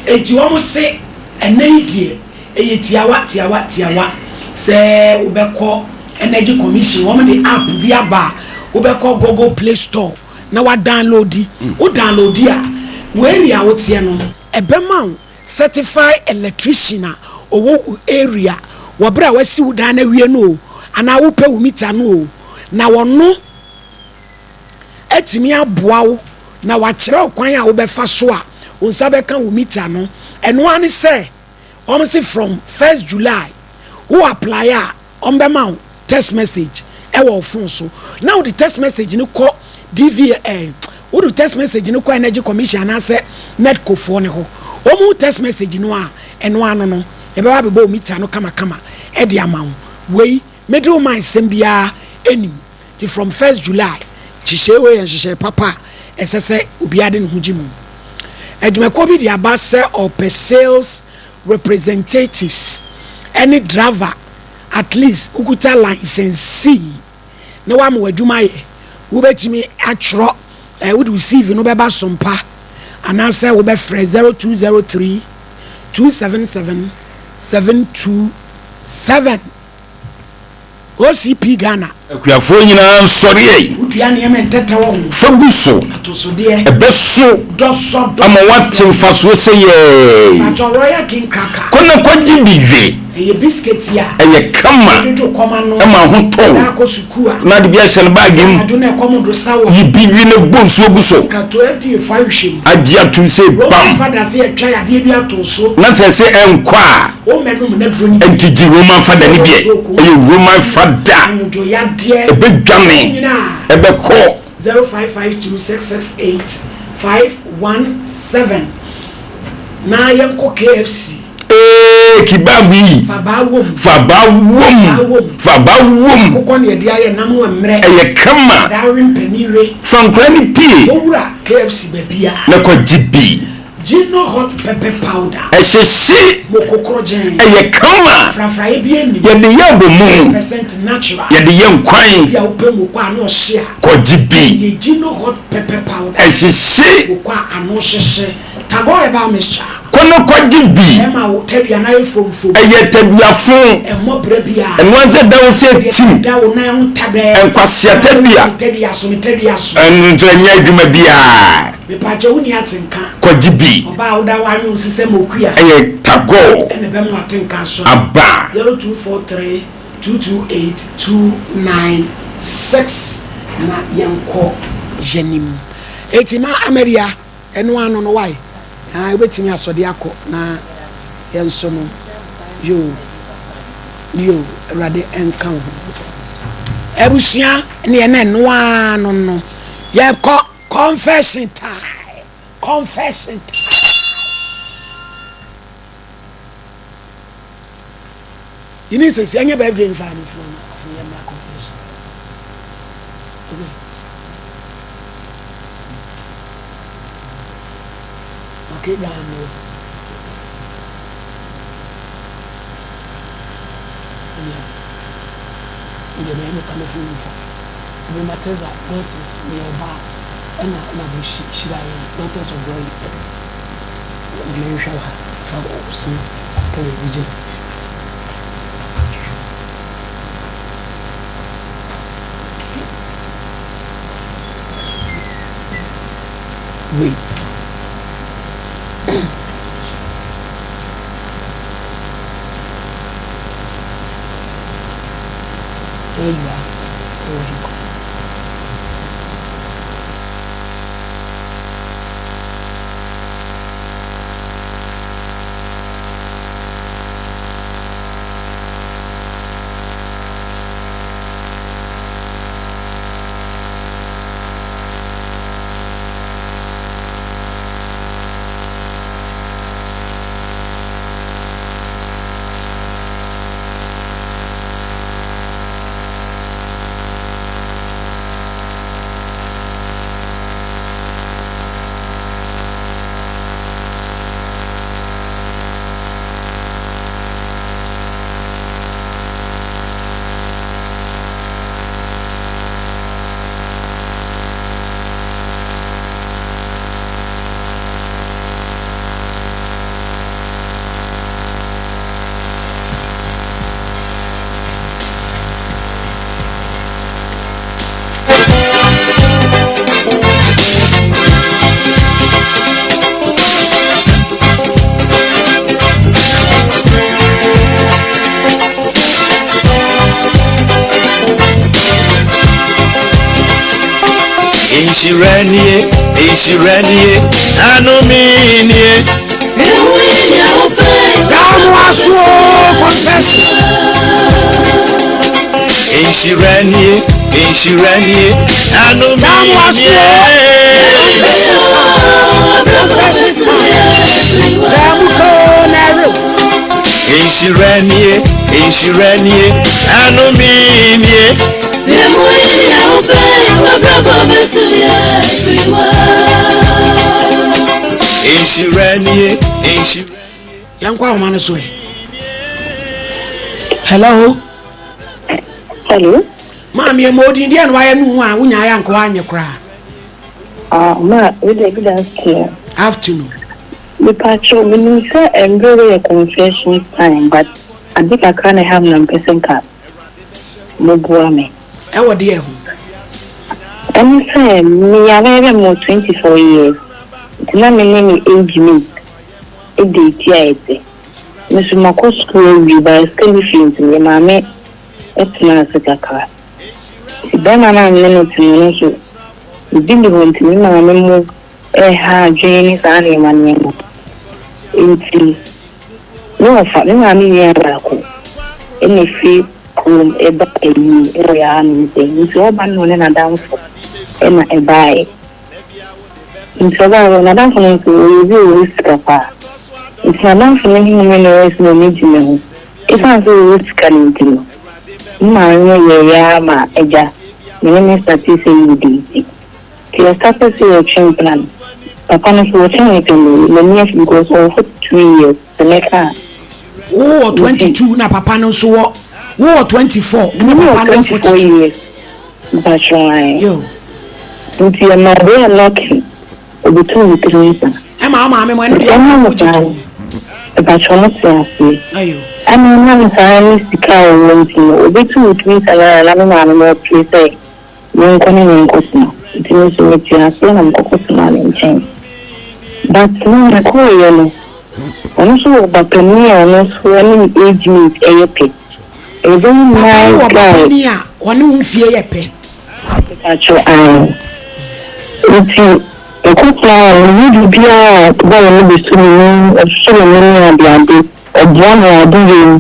enti wɔn se ɛnɛ yi deɛ ɛyɛ tiawa tiawa tiawa sɛ wobɛkɔ energy commission wɔn de app bi aba a wobɛkɔ google play store na wa downloadi wo downloadi a wɔ area a woteɛ no ɛbɛma wo Certified electrician a ɔwɔ wo area wɔ berɛ a wasi wo dan no awie no o, anaa wopɛ wo mita no o, na ɔno atumi aboa wo na wakyerɛ wo kwan a wobɛfa so a wo nsa bɛka wo meter no. Ɛno ara ne sɛ wɔn se from first July wo apply a wɔn bɛma wo text message ɛwɔ wo phone so na wode text message no kɔ DV eh, wode text message no kɔ Energy Commission anaasɛ NEDCO foɔ no hɔ. Wɔn hu text message no a ɛno ano no yɛbɛba abɛbɔ wo meter no kamakama ɛde ama wo. Wei middle man sɛm biara ɛnim. Nti from first July nhyehyɛe wei yɛ nhyehyɛe papa a ɛsɛ sɛ obiara de ne ho gye mu. Adwumakuo bi de aba sɛ ɔpɛ sales representatives ɛne driver at least wokuta license C na wama w'adwuma ayɛ. Wobɛtumi atwerɛ eh, wode wo CV no bɛba Sompa anaasɛ wobɛfrɛ 0203 277 727. OCP Ghana. Akuafoɔ nyinaa nsɔre ei. Wodua nneɛma ntɛtɛ wɔ ho. Fa gu so. Atosodeɛ. Ɛbɛso. Dɔsɔ dɔsɔ. Ama woate mfasoɔ seyɛɛi. Mpakyɛw Royal King Cracker. Kɔ na kɔgye bi we. Ɛyɛ biscuit a. Ɛyɛ kama. Wodwodwo kɔm ano. Ɛma ho tɔ wo. Daa kɔ sukuu a. Na ade bi ahyɛ no baage mu. Anadwo na ɛkɔm do sa wo. Yi bi we na bɔ nsuo gu so. Nkratoɔ FDA fo ahwehwɛ mu. Agye atom sei bam. Roman fada se yɛtwa yadeɛ bi ato so. Na sɛ ɛse ɛnkɔ a. Enti gye Roman fada no bi ɛ. Ɛyɛ Roman fada. Ɛbɛdwane. Ɛbɛkɔ. Ee, kebab yi. Fa ba wom. Fa ba wom. Ɛyɛ kama. Fa nkwadaa no pue. Na kɔgye bi. Gino hot pepper powder. Ɛhyehye. Moko korɔgyenn. Ɛyɛ kama. Frafraeɛ biara nnim. Yɛde yɛ abomu. Percent natural. Yɛde yɛ nkwan. Ebi a wopɛ moko a ano ɔhye a. Kɔgye bi. Ɛyɛ Gino hot pepper powder. Ɛhyehye. Moko a ano hyehye. Tagor herbal mixture. Kɔ na kɔgye bi. Ɛma wo tadua no ayɛ frɔmfrɔm. Ɛyɛ tadua fo. Ɛmmɔ bra biara. Ɛno ara sɛ da wo sɛ tim. Deɛ da wo nan ho tadɛɛ. Nkwasea tadua. Me tadua so, me tadua so. Ɛno nso ɛnyɛ adwuma biara. Mepaakyɛw wonni atenka. Kɔgye bi. Ɔbaa a woda hɔ anwen wo sisɛ ma okua. Ɛyɛ Tagore. Ɛna ɛbɛma w'atenka asɔre. Aba. 0243 228 296 na yɛnkɔ yɛnim. Eti ma Amaria ɛno ano no wae. Ah, wobɛtumi asɔde akɔ na yɛn nso no. Yoo. Yoo, Awurade ɛnka wo ho. Abusua ne ɛna ɛno ano no. Yɛkɔ. Confession time confession time. Yini sisi ɛnyɛ birthday nfa ne funu no afei yɛ mmra confession. Okay. Okay, down no. Yeah. Yeah, me come from nfa. Ebe Matilda daughters meyɛ ɔbaa ɛna na bɛ hyira yɛn daughters of glory na mehwehwɛ wɔ ha fa so pɛ baabi gyina. Wei. There you are. Nhyira nie, nhyira nie, anome nie. Daa mo aso o, confession. Nhyira nie, nhyira nie, anome Daa mo aso nie. o, confession time. Daa mo koo na ɛrew. Nhyira nie, nhyira nie, anome nie. Nhyira nie, nhyira. Yɛnkɔ ahoma no so ɛ. Hello. Hello. Maame ɛma odin deɛ na wayɛ no ho a wonya ayɛ anka wanyɛ koraa. Ah, ma, wei deɛ good afternoon. Afternoon. Mepakyɛw, menim sɛ mmerɛ wei yɛ confession time but ade kakra na ɛha me na mepɛ sɛ nka moboa me. Ɛwɔ deɛ ho? Ɛne sɛ meyare bɛ mewɔ 24 years nti na me ne me age mate date a ɛte. Me nso makɔ sukuu awie but sika nni fie nti me maame tenaa ase kakra. Nti bɛrima no a me ne no te no ɔno nso biribi nni hɔ nti me maame mo reha adwene ne saa nneɛma nneɛma. Enti me wɔfa, me maame nua baako na ɛfiri kurom ba ayie wɔ yɛn hanom sɛ. Nti ɔba no na ɔne n'adamfo na ɛbaeɛ. Nti ɔbaeɛ no, n'adamfo no nso ɔyɛ obi a ɔwɔ sika paa. Nti n'adamfo no huu me na ɔyɛɛ sɛ n'ani gye me ho. Ɛsiane sɛ ɔwɔ sika no nti no, me maame no yɛeɛ ara ma agya me ne no startee sɛ yɛredate. Nti yɛ startee sɛ yɛtwe mpena no, papa no nso ɔkyɛn me pɛ no, n'ani afi because ɔwɔ 42 years, sɛ mɛka a. Wo wɔ 22 na papa no nso wɔ, wo wɔ 24 na papa no wɔ 42. Years, mpakyɛw ae. Yo. Nti ɛmaa bɛyɛ knocking, obetuu ne tiri nsa. Ɛma wo maame mo ɛno deɛ Ɛnam ɔmo gye saa tom. no, mpakyɛw ɔmo te aseɛ. Ayo. Ɛna ɛnam saa ne sika a ɔwɔ nti no, obetuu ne tiri nsa no ara na me maame mo apue sɛ. Menkɔ ne no nkɔtena. Nti me nso metee aseɛ na mekɔ kɔtenaa ne nkyɛn. But me mekɔeɛ no, ɔno nso wɔ ba panin a ɔno nso ɔne me age mate yɛ pɛ. Ɛyɛ very Papa no nice wɔ ba guy. panin a ɔne wo mfie yɛ pɛ? Mepakyɛw, ae. Nti mekɔtenaa hɔ no, meyɛ biribiara a boy no bɛsu me mu, ɔsosɔ me mu ne adeade, ɔboa me wɔ adeyɛ mu.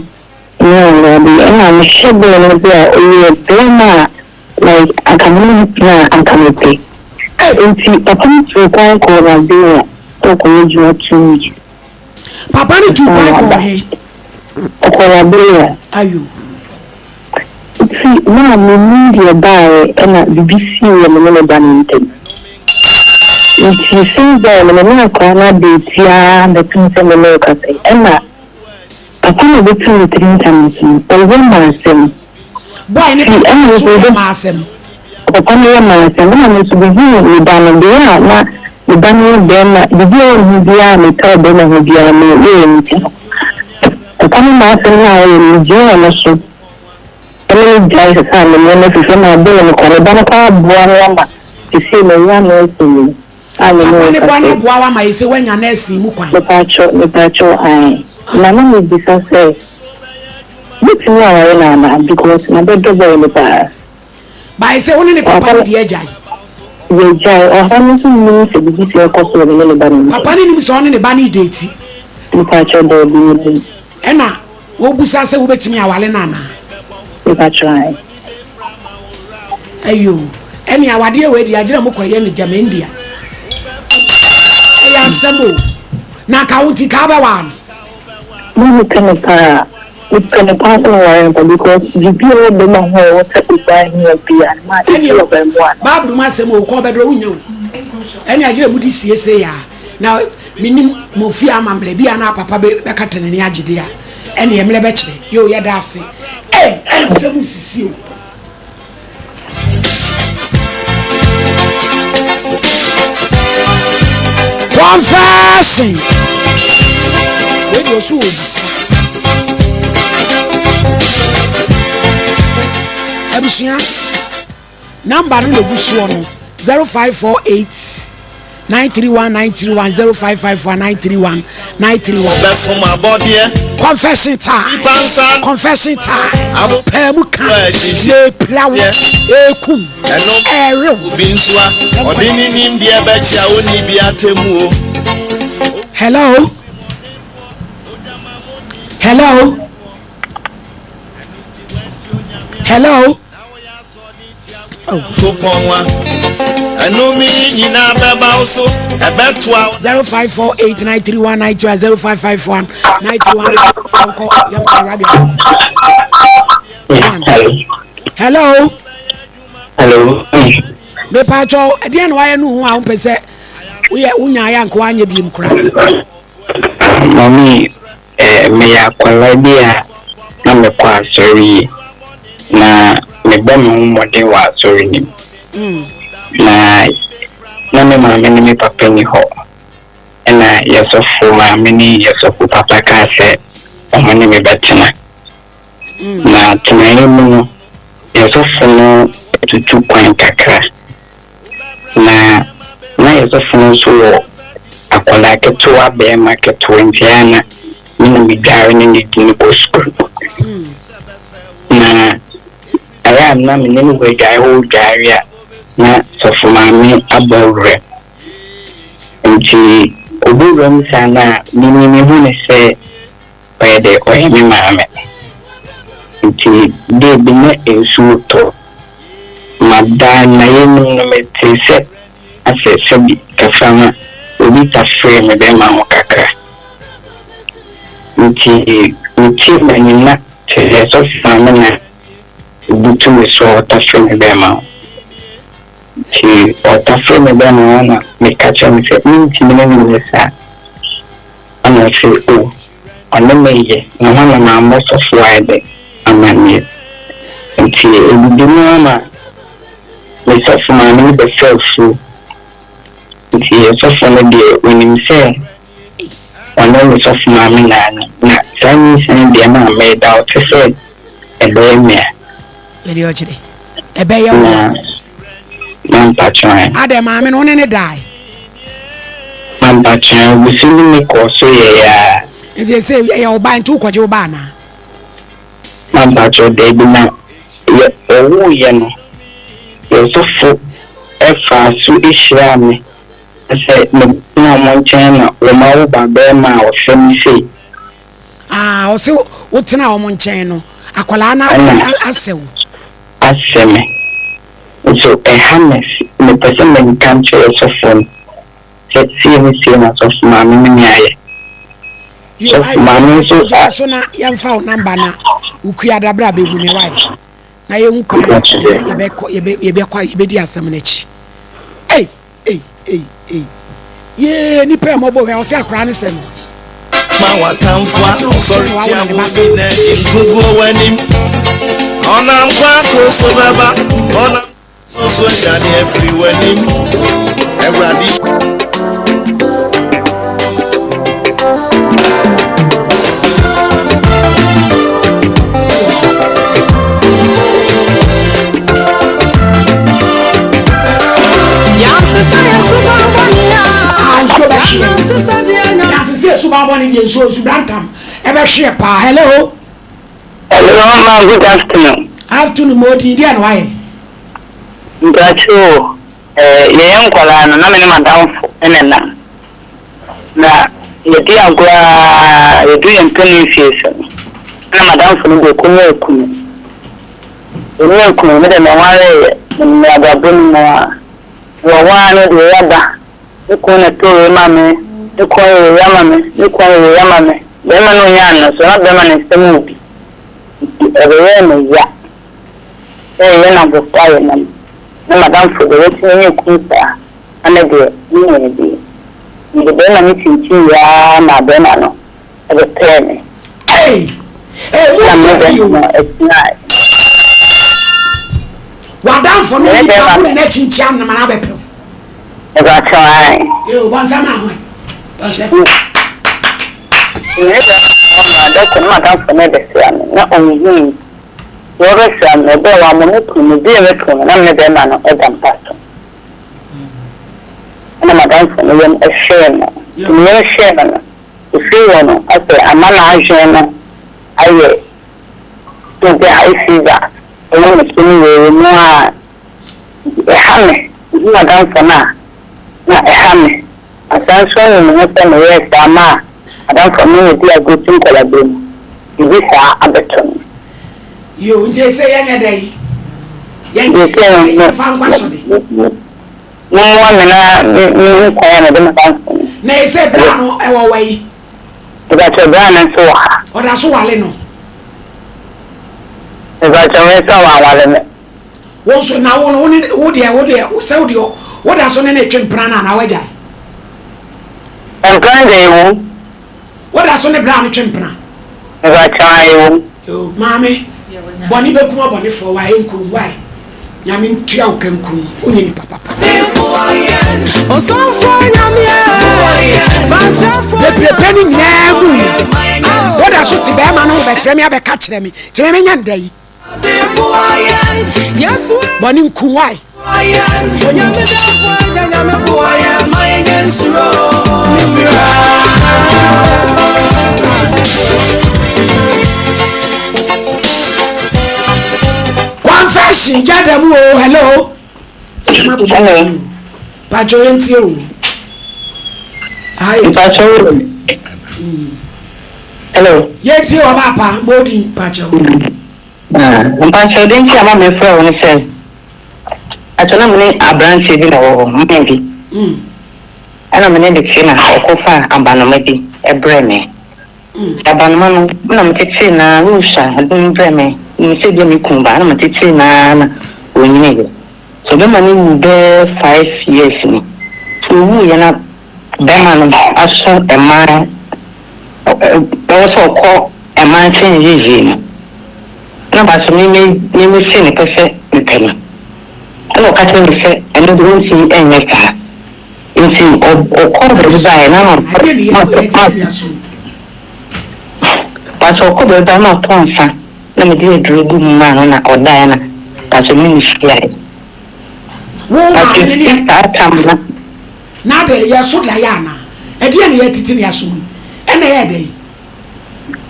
Ne ade ɛna mehwɛ boy no bi a ɔyɛ bɛɛma a like anka me ne no tena a anka mepɛ nti papa no tuu kwan kɔɔ Liberia sɛ ɔkɔyɛ adwuma 2 weeks. Papa no tuu kwan kɔɔ he? Ɔkɔɔ Liberia. Ayo. Nti na mennim deɛ ɛbaeɛ ɛna biribi sii wɔ me ne me ba no ntam nti since then no me ne akwadaa no adate ara bɛpem sɛ me ne wo kasa yi ɛna Papa na obetu ne tiri ntam nso no, ɔyɛ ma asɛm. Boy ne Ti, papa ɛna nso nso yɛ obe ma asɛm. Papa no yɛ ma asɛm, ɛna me nso mehuu me ba no, bere a na me ba no yɛ barima, biribi a ɛwɔ ne ho biara a mepɛ wɔ barima ho biara no, ɔyɛɛ nti no, papa no ma asɛm no a ɔyɛ no, megyinaa ɔno so ne no gyae sesaa me nneɛma firi fam a ɔbɛyɛ me kwa. Me ba no koraa boa me ama seesei manya nursing mu. A me ne Papa wo ne boa kasa no yi. aboa wo ama ese woanya nursing mu kwan. Mepaakyɛw, mepaakyɛw ae. Na na me bisa sɛ, mɛtumi aware no anaa because mabɛdɔ boy no paa. But ese wo ne ne papa no deɛ agyae. Yɛagyae, ɔha no nso nnim sɛ biribi saa ɛkɔ so wɔ me ne ne ba no ntam. Papa no nim sɛ ɔne ne ba no redate. Mepaakyɛw daabi, mennim. Ɛna wobisa sɛ wobɛtumi aware no anaa? Mepakyɛw ae. Ayoo ɛne awadeɛ wei deɛ agyina mo kɔyɛ no gyama India ɛyɛ asɛm o na nka wo nti ka wobɛwaa no. Na mepɛ no paa mepɛ no paa sɛ mɛware no paa because biribi a ɛwɔ bɛrima ho a ɛwɔ sɛ ɔbaa hia biara no maa Ɛne ɛfiri ɔbaa mu a. Bible mu asɛm o kɔ ɔbɛdorɔ wonya o ɛne agyina mu de siesie yaa na menim mo fie amammerɛ bi a na papa bɛkata n'ani agye de a ɛne mmerɛ bɛkyerɛ yoo yɛda ase ei ɛnsɛm sisi o. Confession. Wei deɛ ɔso wɔ bisa. Abusua number no na egu soɔ no 0548. 931 931 0551 931 931. Ɔbɛsom abɔdeɛ. Confession time. Nipa nsa. Confession time. Abo. Pɛɛ mu ka. Ɛhyehyɛ. Yɛpira wo. Ɛkum. Ɛno. Ɛrew. Obi nso a ɔde ne nimdeɛ bɛkyea onni bi atemmuo. Hello. Hello. Hello. Oh. 0548931931 0551 931 yɛnkɔ yɛnkɔ rabia. Hello. Hello. Mepatwɔ ɛdeɛn na wayɛ no ho a wompɛ sɛ woyɛ wonyaeɛ anka woanyɛ biem koraa. Mami, Eh, meyɛ akwadaa bi a na mekɔ asɔre yie, na mebɔ me ho mmɔden wɔ asɔre no mu. Na na me maame ne me papa nni hɔ, ɛna yɛn sɔfo maame ne yɛn sɔfo papa kaa sɛ wɔn ne me bɛtena. Na tenaeɛ mu no, yɛn sɔfo no tutu kwan kakra. Na na yɛn sɔfo no nso wɔ akwadaa ketewa, barima ketewa nti ɛyɛ a na me na medware ne no di no kɔ sukuu. Na ɛyɛ a na me ne no wɔ adwae hɔ redware a na sɔfo maame abɔ wura. Nti ɔbɔ wura mu saa no a, me mehu no sɛ Ɔyɛ dɛ ɔyɛ me maame. Ntsi dɛ bi na nsu rotɔ ma daa nayɛnum no metsee sɛ asɛ sɛbi kaframa obi tafree me bɛrima ho kakra. Ntsi metsie m'enyi na kyerɛ dɛ sɔfo maame na obutu me so a ɔtafree me bɛrima ho. Ntsi ɔtafree me bɛrima ho na meka kyerɛɛ no sɛ menntumi ne no nyɛ saa. Ɛna ɔse oh ɔne me yɛ na hɔ na mammɔ sɔfoɔ ayɛ dɛ amanneɛ. Nti ɛdidi mu ara ma me sɔfo maame no bɛfaa afuo. Nti sɔfo no deɛ ɔnim sɛ ɔne me sɔfo maame na anyem na saa nyinsɛn deɛ na meda ɔte sɛ ɛbɛyɛ me a. Ɛdeɛ ɔkyerɛ ɛbɛyɛ wo a. Na mampakyerɛ. Adɛn maame no wo ne ne dae? Mampakyerɛ ogusu ne me kɔɔ so yɛɛ aa. Nti ɛsɛ ɛyɛ wo ba nti wokɔgye wo ba anaa? Mampakyerɛ daabi na yɛ ɔwoo yɛ no yɛ sɔfo faa so hyiraa me sɛ me tena ɔmo nkyɛn na wɔn awo ba bɛɛma a ɔsɛ me sei. Ah, ɔse wotena wɔn nkyɛn no, akwadaa no asɛ wo. Asɛ me. Nso ɛha me, mepɛ sɛ menka nkyerɛ sɔfoɔ no sɛ sei ne sei na sɔfo maame ne me ayɛ. Sɔfo maame nso a. Gyina so na yɛmfa wo namba na wokua da bra bɛhu me wae na yɛhu kwan yɛbɛkɔ yɛbɛkɔ yɛbɛdi asɛm no akyi. Ei! Ei ei ei yee nipa ɛmɔbɔ hwɛ ɔsɛ akora ne sɛ no. Ma w'atamfo a ɔsɔre tia wo nyinaa nkoguo w'anim. Ɔnam kwan koro so bɛba, ɔnam so so adwane afiri w'anim. Awurade. Ah, nsuo bɛhyeɛ. Yɛasese suban bɔne deɛ nsuo nsudantam ɛbɛhyeɛ paa. Hello. Hello, ma good afternoon. Afternoon, mo din deɛ na wayɛ. Mpakyɛ o, eh, yɛyɛ nkwadaa no na me ne m'adamfo na ɛnam. Na yɛdi agorɔ ara, yɛduru yɛn mpanin mfie so no, na m'adamfo no deɛ ɔkɔnya kunu. Ɔnyaa kunu, me deɛ menwareeɛ, menim abrabɔ no mu ara. Mewɔ hɔ ara no deɛ yɛaba, me kunu na ɛtɔɔ wei ma me, me kunu ayɛ wei ama me, me kunu ayɛ wei ama me. Barima no a ɔnyaa no nso, na barima no nsam wɔ bi, nti ɛbɛyɛɛ me ya sɛ yɛn abɔfra a yɛnam, na m'adamfo deɛ watumi anya kunu saa. Na me deɛ, menyaa bi. Mede barima no kyinkyiniiɛ ara maa barima no bɛpɛɛ me. Ei! Ei, Na me ne monhwɛ barima bio. no tenaeɛ. W'adamfo no Me ne nipa barima wode no. no akyinkyin anam anaa abɛpɛ wo? Mepakyɛw, ae. Yoo, bɔnsam ahoɛ. Bɔnsam. Me ne barima no wɔ hɔ no, da koro na m'adamfo no rebɛsra me, na ɔnhuu me. Deɛ ɔrebɛsra me no, ɛberɛ a wammɔ me pono, mebuee me pono no, na me ne barima no da mpa so. Ɛna m'adamfo no yam hyee no. Nti ne yam hyee no no, ɛfiri hɔ no, asɛ ama n'adwene no ayɛ te sɛ high fever wɔ ne so no wɔ mu a, nti ɛha me. Mehu m'adamfo no a, na ɛha me. Masan nso anu me ho sɛ meyɛɛ saa maa m'adamfo a me ne no di agorɔ fi nkwadaa-berɛ mu. Biribi saa abɛto no. Yoo, nti ɛsɛ yɛnyɛ dɛn? Yɛnkyɛ, yɛmfa nkɔ asɔre. Mommoa me na menhu kwan a mede m'adamfo no. Na ɛsɛ bra no ɛwɔ wɔ yi? Mepakyɛw bra no nso wɔ ha. Ɔda so wale no? Mepakyɛw me nso wanwale me. Wo nso na wo no wo ne wo deɛ wo deɛ sɛ wo deɛ wo da so ne ne twe mpena no anaa wagyae? Mpena no deɛ ɛwom. Wo da so ne bra no twe mpena? Mepakyɛw ae ɛwom. Yoo maame bɔne bɛkum ɔbɔnefoɔ why ɛnkum why Nyame ntua wo ka nkum wo nyɛ nipa papa. Bebrebe no nyinaa mu no wo da so te bɛrima no ho bɛfrɛ me abɛka kyerɛ me nti me menyɛ nda yi bɔne nku why. Confession gya da mu o hello. Hello. Pacho yɛn tie o. Hi. Pacho. Hello. Yɛn tie o ɔba pa mo pacho. Mpakyɛw, deɛ nti a ma mefrɛ wo ne sɛ, mpakyɛw na me ne aberanteɛ bi na ɛwɔ hɔ, man bi. Ɛna me ne no te na ɔkɔfaa abanoma bi brɛɛ me. Nti abanoma no, me na metetee no ara, na ɔsua, ɔde no brɛɛ me, menim sɛ ebia me kunu ba, ɛna metetee no ara na ɔnyiniiɛ. So bɛrima no wu bɛyɛ five years ni. So ɔwuiɛ na bɛrima no aso mmaa, ɛwɔ sɛ ɔkɔ mmaa nkyɛn yie no, na ba so me me me me se mepɛ sɛ mepɛ no. Ɛna ɔka kyerɛ me sɛ ɛno deɛ ɔntumi nyɛ saa. Nti ɔkɔɔ baabi baeɛ na ma ma ma ba so ɔkɔ baabi baeɛ na ɔtɔ nsa. Na mede aduro gu mu maa no na ɔdaeɛ na pakyɛ me ne hyiaeɛ. Wo Pakyɛ maame no ne firi saa tam no. Na adɛn yɛso daeɛ anaa? Ɛdeɛn na yɛtete ne aso mu yi? Ɛna ɛyɛɛ dɛn?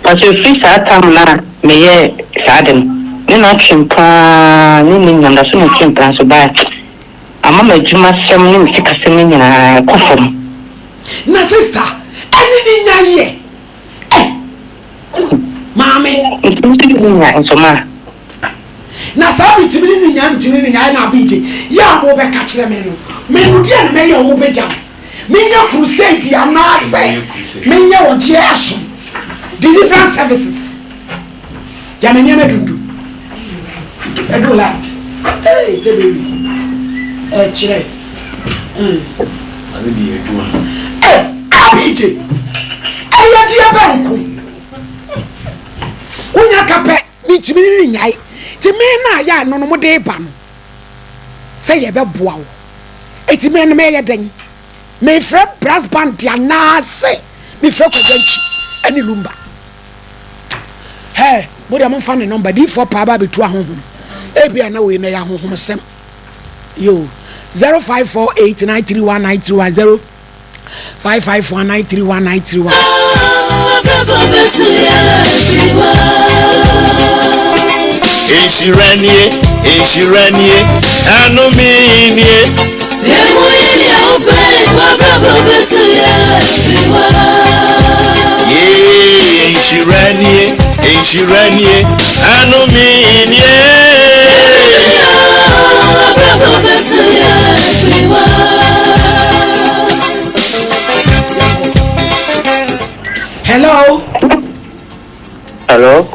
Pakyɛ firi saa tam no a meyɛɛ saa ade no me na atwe mpena ne ne nyinaa meda so metwe mpena nso but ama m'adwuma sɛm ne me sikasɛm no nyinaa ɛkɔ fam. Na sister ɛne ne nya yɛ Eh! Maame. Ntumi ne ne nya nso ma. Na saa metumi ne ne nya, metumi ne ne nya ɛna abigye yɛ a mo bɛka kyerɛ me no, me no deɛ na mɛyɛ ɔmo bɛgya me, menyɛ crusade anaasɛ menyɛ ɔgyeɛ asom, deliverance services, gya me nneɛma dundum, ɛdo light, ee sɛ bɛwi, ɛkyerɛ, mm. Ade de yɛ adwuma. Eh! Abigye, ɛyɛ deɛ bɛn nko? Wonya ka pɛ, mentumi ne no nnyae. Nti me na ayɛ ano no mode reba no sɛ yɛbɛboa wo. Enti me no mɛyɛ dɛn? Mefrɛ brass band anaasɛ mefrɛ Kwagya Ntwi ne Lumba? Hɛ, mo deɛ momfa ne nɔmba, diifoɔ paa ba abɛtu ahonhom. Ebia na wei na ɛyɛ ahonhomsɛm. Yo, 0548931931, 0551931931. Nhyira nie, nhyira nie, ɛnome nie. Yee, nhyira nie, nhyira nie, ɛnome nie. Hello. Hello.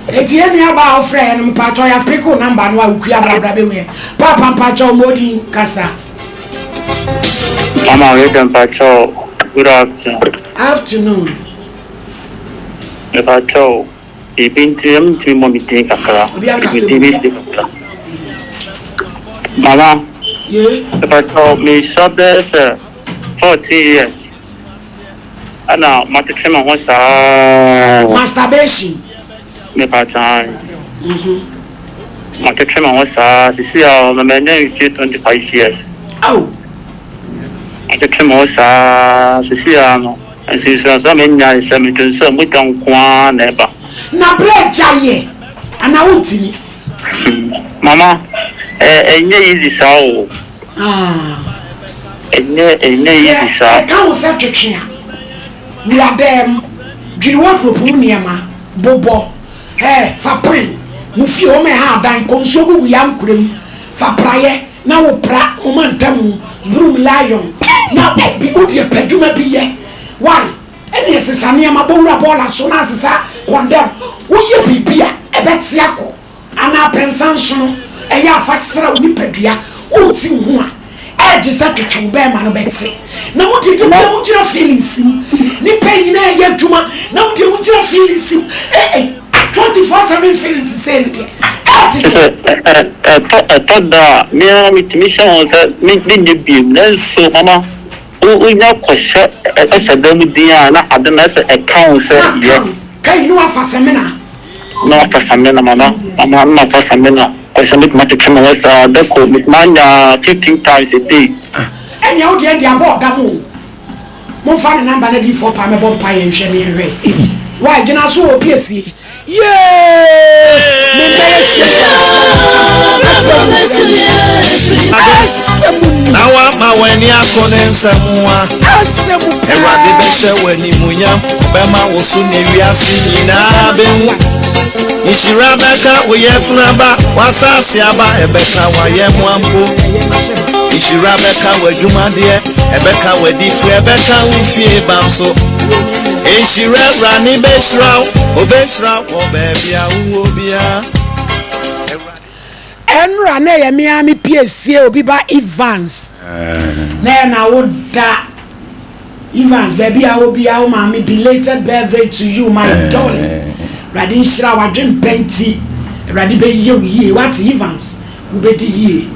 Eti yɛn nua baa a ɔfrɛ yɛn no mpatsɔ yɛ apeke o namba no a okua brabra bɛ hu yɛ paapa mpatsɔ mɔdin kasa. Mama Rita mpatsɔ good afternoon. Afternoon. Mpatsɔ biribi nti na mentumi mmɔ me din kakra. Obi akasa Me din mu. bi kakra. Mama, Ye. mpatsɔ mesua bɛyɛ sɛ 14 years ɛna matete me ho saa. Masturbation. Mepakyɛ ae. Matwetwe me ho saa sisi a manya mfie 25 years. Ao. Matwetwe me ho saa ara, seesei ara no, nsunsuanso a manya ne sɛ medwen sɛ mogya nko ara na ɛba. Na berɛ gya yɛ anaa wontumi? Mama, ɛnyɛ easy saa o. Ɛnyɛ ɛnyɛ easy saa. Deɛ ɛka wo sɛ twetwe a, wura dɛm, dwiri wardrobe mu nneɛma, bobɔ, ɛɛ, fa pan, mo fie hɔ ma ɛha adan, kɔ nsuo gugu yam kura mu, fa praeɛ na wo pra mo mantamu, broom lion, na bi, wo deɛ pɛ dwuma bi yɛ, why? Ɛneɛ sesa nneɛma, bɔ wura bɔɔla so na asesa condemn, woyɛ biribi a, ɛbɛte akɔ. Anaa pɛ nsa nsono, ɛyɛ a fa sra wo nipadua, wote wo ho a, ɛgye sɛ twetwe wo bɛɛma no bɛte. Na mo deɛ da biara mo gyina feelings mu, nipa nyinaa ɛyɛ adwuma na mo deɛ mo gyina feelings mu, eh eh, 24/7 feelings sei no deɛ, ɛɛde Kyerɛ sɛ, ɛtɔ ɛtɔ da a, me ara metumi hyɛ ho sɛ me menyɛ bio, nanso mama wo wonya kɔhyɛ ɛhyɛ da mu din a na ade no ayɛ sɛ ɛka wo sɛ Na yɛ. ka wo, kai ne wafa samina. Na wafa samina mama, mama na mafa samina, kɔhyɛ mɛtumi atwetwe me ho saa da koro mɛtumi anya 15 times a day. Ɛnea wo deɛ deɛ abɔ ɔdam o. Momfa ne number na diifoɔ paa mɛbɔ mpaeɛ nhwɛ me nhwɛ. Why gyina so wɔ piesie. Yee! Me mbɛyɛ hyia Asɛm ni. Na wama w'ani akɔ ne nsɛm ho a. Asɛm paa. Awurade bɛhyɛ w'animuonyam, ɔbɛma wo so ne wiase nyinaa bɛhu. Nhyira bɛka wo yafunu aba, w'asase aba, ɛbɛka w'ayɛmmoa mpo. Nhyira bɛka w'adwumadeɛ, ɛbɛka w'adifire, ɛbɛka wo fie ba nso. Nhyira Awurade bɛhyira wo, ɔbɛhyira wo wɔ baabi a wowɔ biara. Ɛnora na ɛyɛ me ara me piesie obi ba Evans na ɛyɛ na wo da Evans baabi a wɔ biara wo maame belated birthday to you my darling Awurade nhyira wo adwempɛ nti Awurade bɛyɛ wo yie wate Evans wobɛdi yie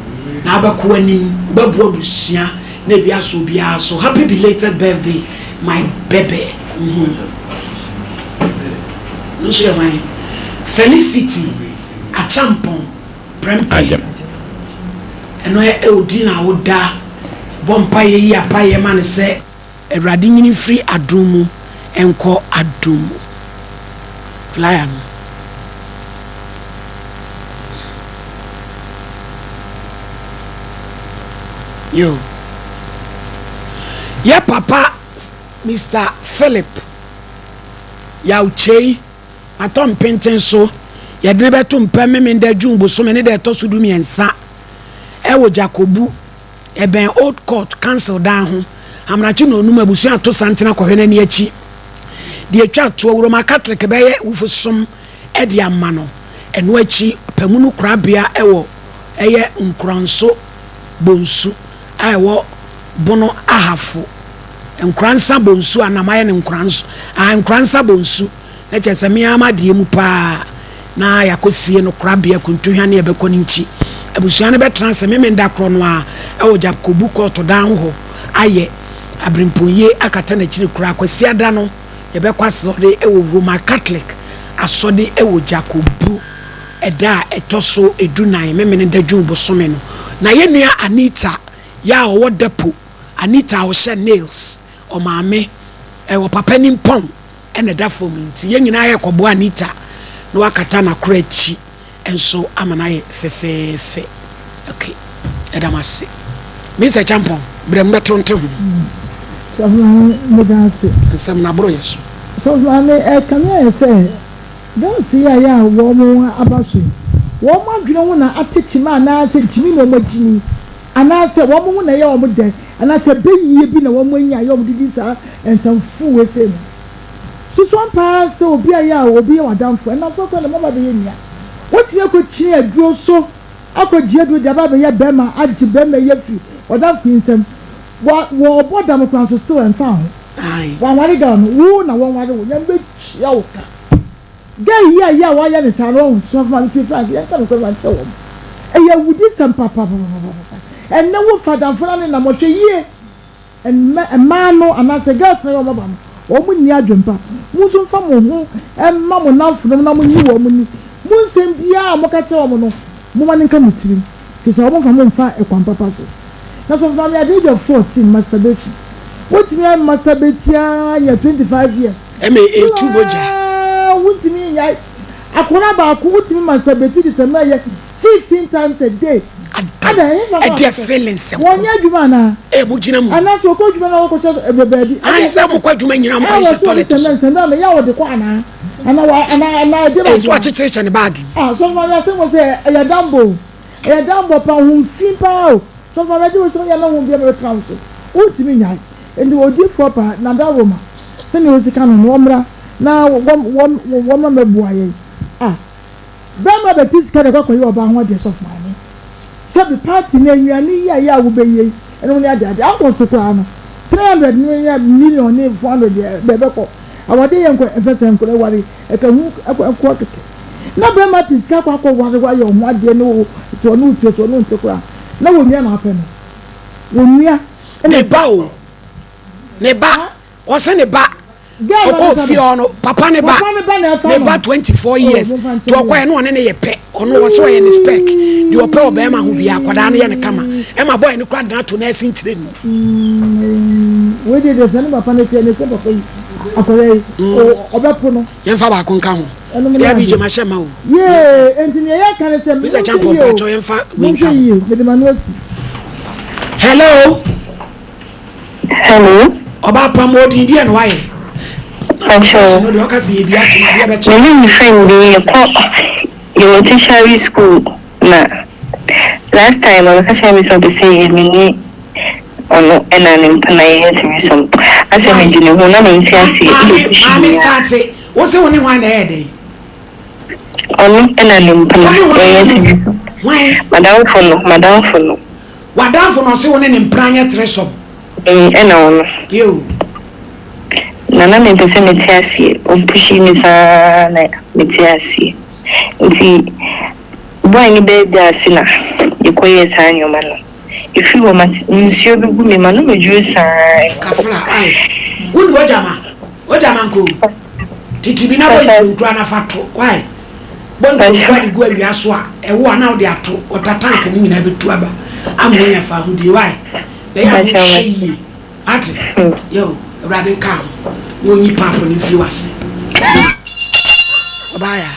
na wobɛkɔ w'anim wobɛboa abusua na ebi asɔ obiara so happy belated birthday my bebe mhm no nso yɛ hwan Felicity Acheampong Prempeh ɛno ɛ odi na woda bɔ mpaeɛ yi apaeɛ ma no sɛ Awurade nyini mfiri adom mu nkɔ adom mu. Flyer no. Yo. Yɛ papa Mister Philip Yaw Kyei atɔ mpenten so yɛde no bɛto mpɛ Memenda June bosome ne da ɛtɔ so 13 ɛwɔ Jakobu ɛbɛn Old Court Council dan ho. Amrakye na onum abusua ato santene akɔhwɛ n'ani akyi. Deɛ etwa toɔ, Roma Catholic bɛyɛ awufosom de ama no. Ɛno akyi, ɔpamu no korabea wɔ ɛyɛ Nkoranso Bonsu a ɛwɔ Bono Ahafo. Nkoransa Bonsu a na mayɛ no Nkoranso, ah, Nkoransa Bonsu. Na kyerɛ sɛ me ara m'adeɛ mu paa na yɛakɔsie no korabea Kuntuhwa ne yɛbɛkɔ no nkyi. Abusua no bɛtena ase Memenda korɔ no ara wɔ Gyapkobu kɔɔto dan ho hɔ ayɛ aberempɔnyie akata n'akyiri koraa. Kwasiada no yɛbɛkɔ asɔre wɔ Roma Catholic asɔre wɔ Gyakobu ɛda a ɛtɔ so edunan Memeneda June bosome no. Na yɛn nua Anita yɛ a ɔwɔ Depo, Anita a ɔhyɛ nails, ɔmaame, ɛwɔ papa nimpɔn. na ɛda fam nti, yɛn nyinaa yɛkɔboa Anita na wakata n'akora akyi nso ama no ayɛ fɛfɛɛfɛ. Ok, yɛda mo ase. Mister Champong, brɛ mu bɛto nte ho. Sɔfo Maame, meda ase. Nsɛm no aboro yɛ so. Sɔfo Maame, ɛkame ayɛ sɛ girls yi a yɛ a wɔn aba so yi, wɔn adwene ho na ate kyima anaasɛ gyimi na wɔn agyimi, anaasɛ wɔn ho na ɛyɛ wɔn dɛ, anaasɛ bɛyie bi na wɔn anya a yɛ wɔn de di saa nsɛmfuu wei sei no. Susu ampa ara sɛ obi a yɛ a obi yɛ w'adamfo, nnamfo koraa na wɔaba abɛyɛ nua. Wotumi akɔkyini aduro so akɔgye aduro de aba abɛyɛ bɛrima agye bɛrima yi afiri w'adamfo yi nsam. Wa wɔ ɔbɔ dam koraa nso still ɛmfa ho. Wanware girl no, wo na wɔnware wo, Nyame bɛtua wo ka. Girl yi a yɛ a wayɛ no saa no wahu sɔfo maame tie Frank yɛnka nokorɛ ma nkyerɛ wɔn. Ɛyɛ awudisɛm papapapapapa. Ɛnnɛ wofa adamfo no ne nam ɔhwɛ yie. Mma mmaa no anaasɛ girls no a ɛyɛ wɔn aba no, wɔn nni adwempa. Mo nso mfa mo ho mma mo nnamfonom na monnye wɔn nni. Mo nsɛm biara a moka kyerɛ wɔn no, momma no nka mo tirim, efisɛ wɔmfa mo mfa kwan papa so. Na sɔfo maame at the age of 14 masturbation. Wotumi a masturbate ara nya 25 years. Ɛma etu mogya. Wontumi nyae. Akwadaa baako wotumi masturbate de sɛ mmerɛ yɛ 15 times a day. Ada ɛdeɛ feelings nko. Wɔnyɛ adwuma anaa? Ee mo gyina mu. Anaa sɛ ɔkɔ adwuma na wɔkɔhyɛ ɛbɛ baabi. Ayi sɛ mo kɔ adwuma nyina mo kɔ hyɛ toilet so. Ɛwɔ sɛ ɔde sɛ yɛ ɔde kɔ anaa? Anaa wa anaa anaa ɛde ba. Ee so akyekyere hyɛ ne baagi mu. Ah sɔfo maame asɛm wɔ sɛ ɛyɛ dambo o ɛyɛ dambo pa ho fi paa o sɔfo maame ɛde wɔ sɛ ɔyɛ na ho bi ɛbɛka wo so wontumi nyae nti odiifoɔ pa nada roma sɛnea osi ka no no ɔmmra na wɔn wɔn wɔn mmɛboa yɛn ah. Bɛrima bɛte sika de akɔ akɔyɛ ɔbaa ho adeɛ sɔfo maame sɛbi party no nnuane yi a yɛ a wobɛyɛ yi ɛnom ne ade ade akɔ so koraa no 300 no yɛ million ne 400 deɛ bɛbɛkɔ awadeɛ yɛ nkɔ ɛfɛ sɛ nkɔ ɛware ɛka hu ɛkɔ ɛkɔ kɛkɛ na bɛrima te sika akɔ akɔ ware wayɛ ɔho adeɛ ne wo sɛ ɔne wotie sɛ ɔne nte koraa na wɔnua na apɛ no wɔnua ne ba o ne ba ɔsɛ ne ba ɔkɔ fie hɔ no papa ne ba ne ba 24 years nti ɔkɔ yɛ no ɔne ne yɛ pɛ ɔno wɔ so ɔyɛ ne spec deɛ ɔpɛ wɔ bɛrima ho bia akwadaa no yɛ ne kama ɛma bɔyɛ no kora dena to nursing training. Wei deɛ deɛ sɛ ne papa no teɛ ne sɛ papa yi akwadaa yi ɔbɛpo no. Yɛmfa baako nka ho deɛ abi gyema hyɛ ma o. Yee enti nea yɛka ne sɛ Mr. Champon patɔ yɛmfa wei nka ho. Monhwɛ yie mede m'ano asi. Hello. Hello. Ɔbaa pam odin deɛ na wayɛ. Pacho. No deɛ ɔka sɛ yɛ bi ato adeɛ bɛkyɛ. Me ne me friend bi yɛkɔ yɛwɔ tertiary school na last time ɔbɛka kyerɛ me sɛ ɔpɛ sɛ yɛ me ne ɔno ɛna ne mpena yɛyɛ threesome asɛ medwene ho na mente aseɛ Maame ɛna push maame me a starte wo se wo ne hwan na ɛyɛ dɛn? Ɔno ɛna ne mpena Wo ne hwan yɛyɛ no? threesome Hwan? Madamfo no madamfo no. W'adamfo no ɔse wo ne ne mpena nyɛ threesome. Mm ɛna ɔno. Yoo. Na na mepɛ sɛ mete aseɛ, ɔpushii me saa na mete aseɛ. Nti boy no birthday ase na yɛkɔyɛɛ saa nneɛma no. Ɛfiri hɔ mate nsuo bi gu me ma no medwiri saa ɛkɔ. Kafra ai. Wo ni w'agyama, w'agyama nko. Tete bi na bɔ nkuronkuro na fa to, why? Bɔ nkuronkuro de gu awia so a, ɛwo a na wode ato water tank no nyinaa bɛtu aba ama woanya fahodie, why? Na ɛyɛ a monhwɛ yie, ate? Yo, Awurade nka ho na ɔnyi papo no mfiri w'ase. Ɔbaa yaa.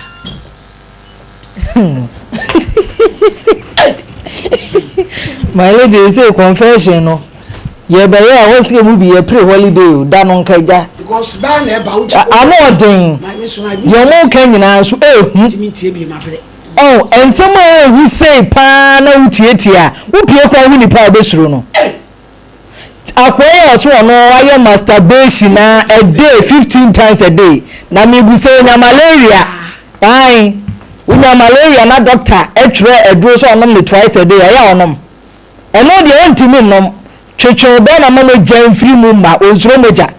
My lady say confession no yɛbɛyɛ a wɔsi emu bi yɛ pre holiday o da no nka gya. Because baa na ɛba wogye. Ano ɔden deɛ ɔmo ka nyinaa nso ehu. Ntumi ntie bi ma brɛ. Ɔn nsɛm a ehu sei paa na wotietie a wopie koraa hu nipa a wobɛsuro no. Akoa yi a ɔso ɔno wayɛ masturbation a a day 15 times a day na mebu sɛ onya malaria ae wonya malaria na doctor twerɛ aduro sɛ ɔnom no twice a day ɛyɛ a ɔnom ɛno deɛ ɔntumi nnom twetwe wo bɛrima ma mogya mfiri mu mma ɔnsuro mogya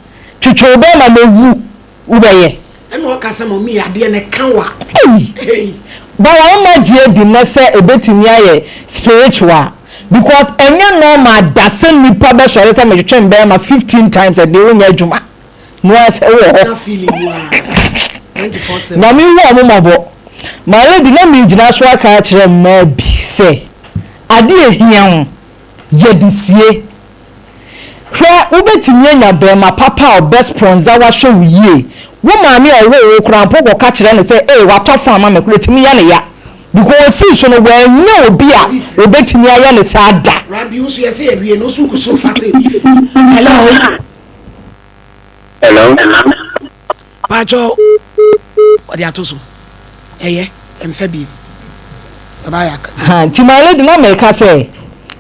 twetwe wo bɛrima ma wu wobɛyɛ. Ɛna ɔka sɛ mummy adeɛ no ɛka wo a. Ei! But wɔn ma gye adi nnɛ sɛ ɛbɛtumi ayɛ spiritual because ɛnyɛ normal da sɛ nipa bɛsɔre sɛ metwetwe mbɛɛma 15 times a day wonyɛ adwuma no ara sɛ wowɔ hɔ. Na feeling mu ara 24/7. Nyame hu wɔn mmɔbɔ. My lady na megyina so aka akyerɛ mmaa bi sɛ adeɛ ɛhia wo yɛde sie. Hwɛ, wobɛtumi anya barima papa a ɔbɛ sponsor wo ahwɛ wo yie. Wo maame a ɔwoo wo koraa mpo wokɔka kyerɛ no sɛ ee watɔ phone ama me koraa ɛtumi yɛ no ya. Because ɔsii so no wannya obi a ɔbɛtumi ayɛ no saa da. Rabi wo nso yɛse yɛwie no wo nso wogu so fa sɛ beef. Hello. Hello. Paatwɔ ɔde ato so ɛyɛ ɛmfa biem bɛba ayɛ aka. Ha nti my lady na meka sɛ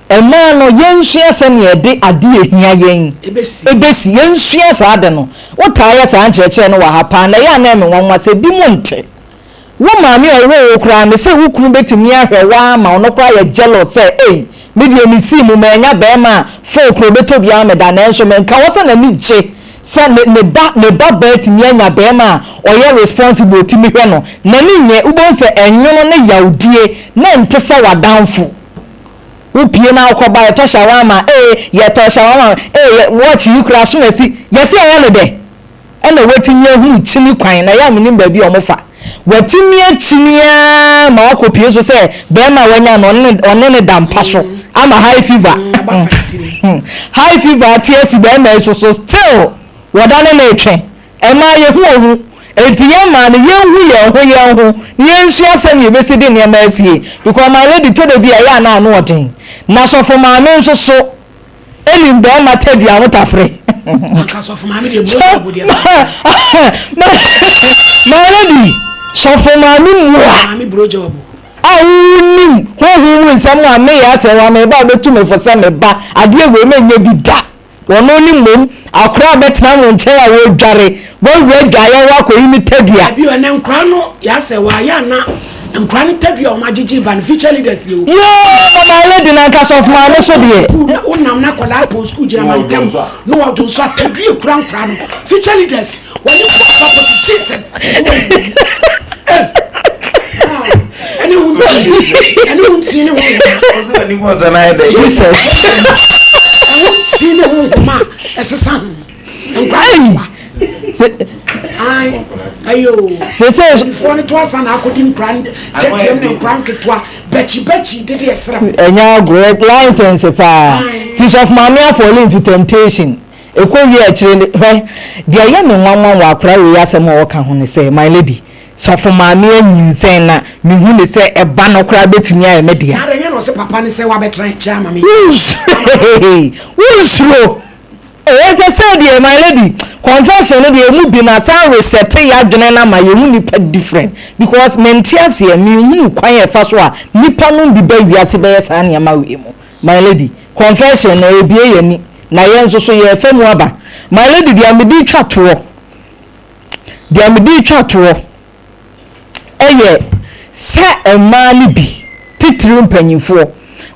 mmaa no yɛnsua sɛnea yɛde ade a ehia yɛn ebesi yɛnsua saa ade no wotaa yɛ saa nkyerɛkyerɛ no wɔ ha paa na ɛyɛ a na ɛyɛ me nwanwa sɛ ebinom nte Wo maame a ɔwoo wo koraa me se wo kunu bɛtumi ahwɛ wo ara ma ɔno koraa ayɛ jealous sɛ ei me deɛ me sii mu mannya barima a phone koraa ɔbɛtɔ bi ama me da nanso me nka hɔ sɛ n'ani gye sɛ ne ne ba ne ba baa tumi anya barima a ɔyɛ responsible ɔtumi hwɛ no n'ani nnye wobɛhu sɛ ɛnwono ne yawdie na ɛnte sɛ w'adamfo wopie na wokɔba yɛtɔ shawarma ee yɛtɔ shawarma ee yɛ watch yi koraa so na si yɛse ɛyɛ ne dɛ Ɛna watumi ahunu kyini kwan, na ɛyɛ a menim baabi a wɔfa. Watumi akyini ara ma wakɔpue so sɛ barima a wanya no, ɔne ne da mpa so. Ama high fever. High fever ate asi bɛrima yi so so still wɔda ne no retwe. Ɛmaa yɛhu ohu. Enti yɛn mmaa no yɛnhu yɛn ho yɛn ho na yɛnsua sɛnea yɛbɛsi de nneɛma asie because my lady tɔ da bi a ɛyɛ a na ano ɔden. Na sɔfo maame nso so nim bɛrima tadua ho tafere. Anka sɔfo maame deɛ bro job deɛ paa. My lady sɔfo maame mua. Maame bro job. A wonim honhom mu nsɛm a meyɛ asɛ wa me ba bɛtu me fo sɛ me ba adeɛ wei menyɛ bi da. Ɔno ne mmom akora a bɛtena mo nkyɛn a wɔredware, wɔawura adwaeɛ hɔ akɔyi ne tadua. Dabi o, ɛnɛ nkora no yasɛ wɔayɛ ana nkora no tadua a wɔn agyegye ba no future leaders yɛ o. Yoo na my lady na nka sɔfo maame so deɛ. Sukuu na wonam na akwadaa pɔn sukuu gyina ma ntɛm na wɔdwo nso atadua ekura nkora no future leaders wɔne kɔ asafo ti Jesus ɛwɔ eh ɛne ho nti ɛne ho nti ne ho nhoma Jesus ɛho nti ne ho nhoma a ɛsesa ho nkora no ayo sese foɔ no to asa na akɔdi nkora tɛtɛm ne nkora nketewa bɛkyi bɛkyi dede ɛsrɛ ɛnyɛ agorɔ license paa ti sɔfo maame afɔle into temptation. Ɛkɔwiee akyire no, hwɛ, deɛ ɛyɛ me nwanwa wɔ akwadaa wei asɛm a ɔka ho ne sɛ, my lady, sɔfo maame anyinsɛn na mehu no sɛ ɛba no koraa bɛtumi ayɛ me dea. Na adɛn nyɛ na ɔse papa ne sɛ wabɛtena nkyɛn ama me? Wonsuro? Ɛyɛ sɛ deɛ, my lady, confession no deɛ ɛmu bi no asan resɛte yɛadwene no ama yɛhu nipa different because mente aseɛ, menhunu kwan a ɛfa so a nipa nom bi ba wiase bɛyɛ saa nneɛma wei mu. My lady, confession no ɛbue yɛn ani na yɛn nso so yɛrefa mu aba. My lady, deɛ mede retwa toɔ, deɛ mede retwa toɔ ɛyɛ sɛ mmaa no bi, titiriw mpanyinfoɔ,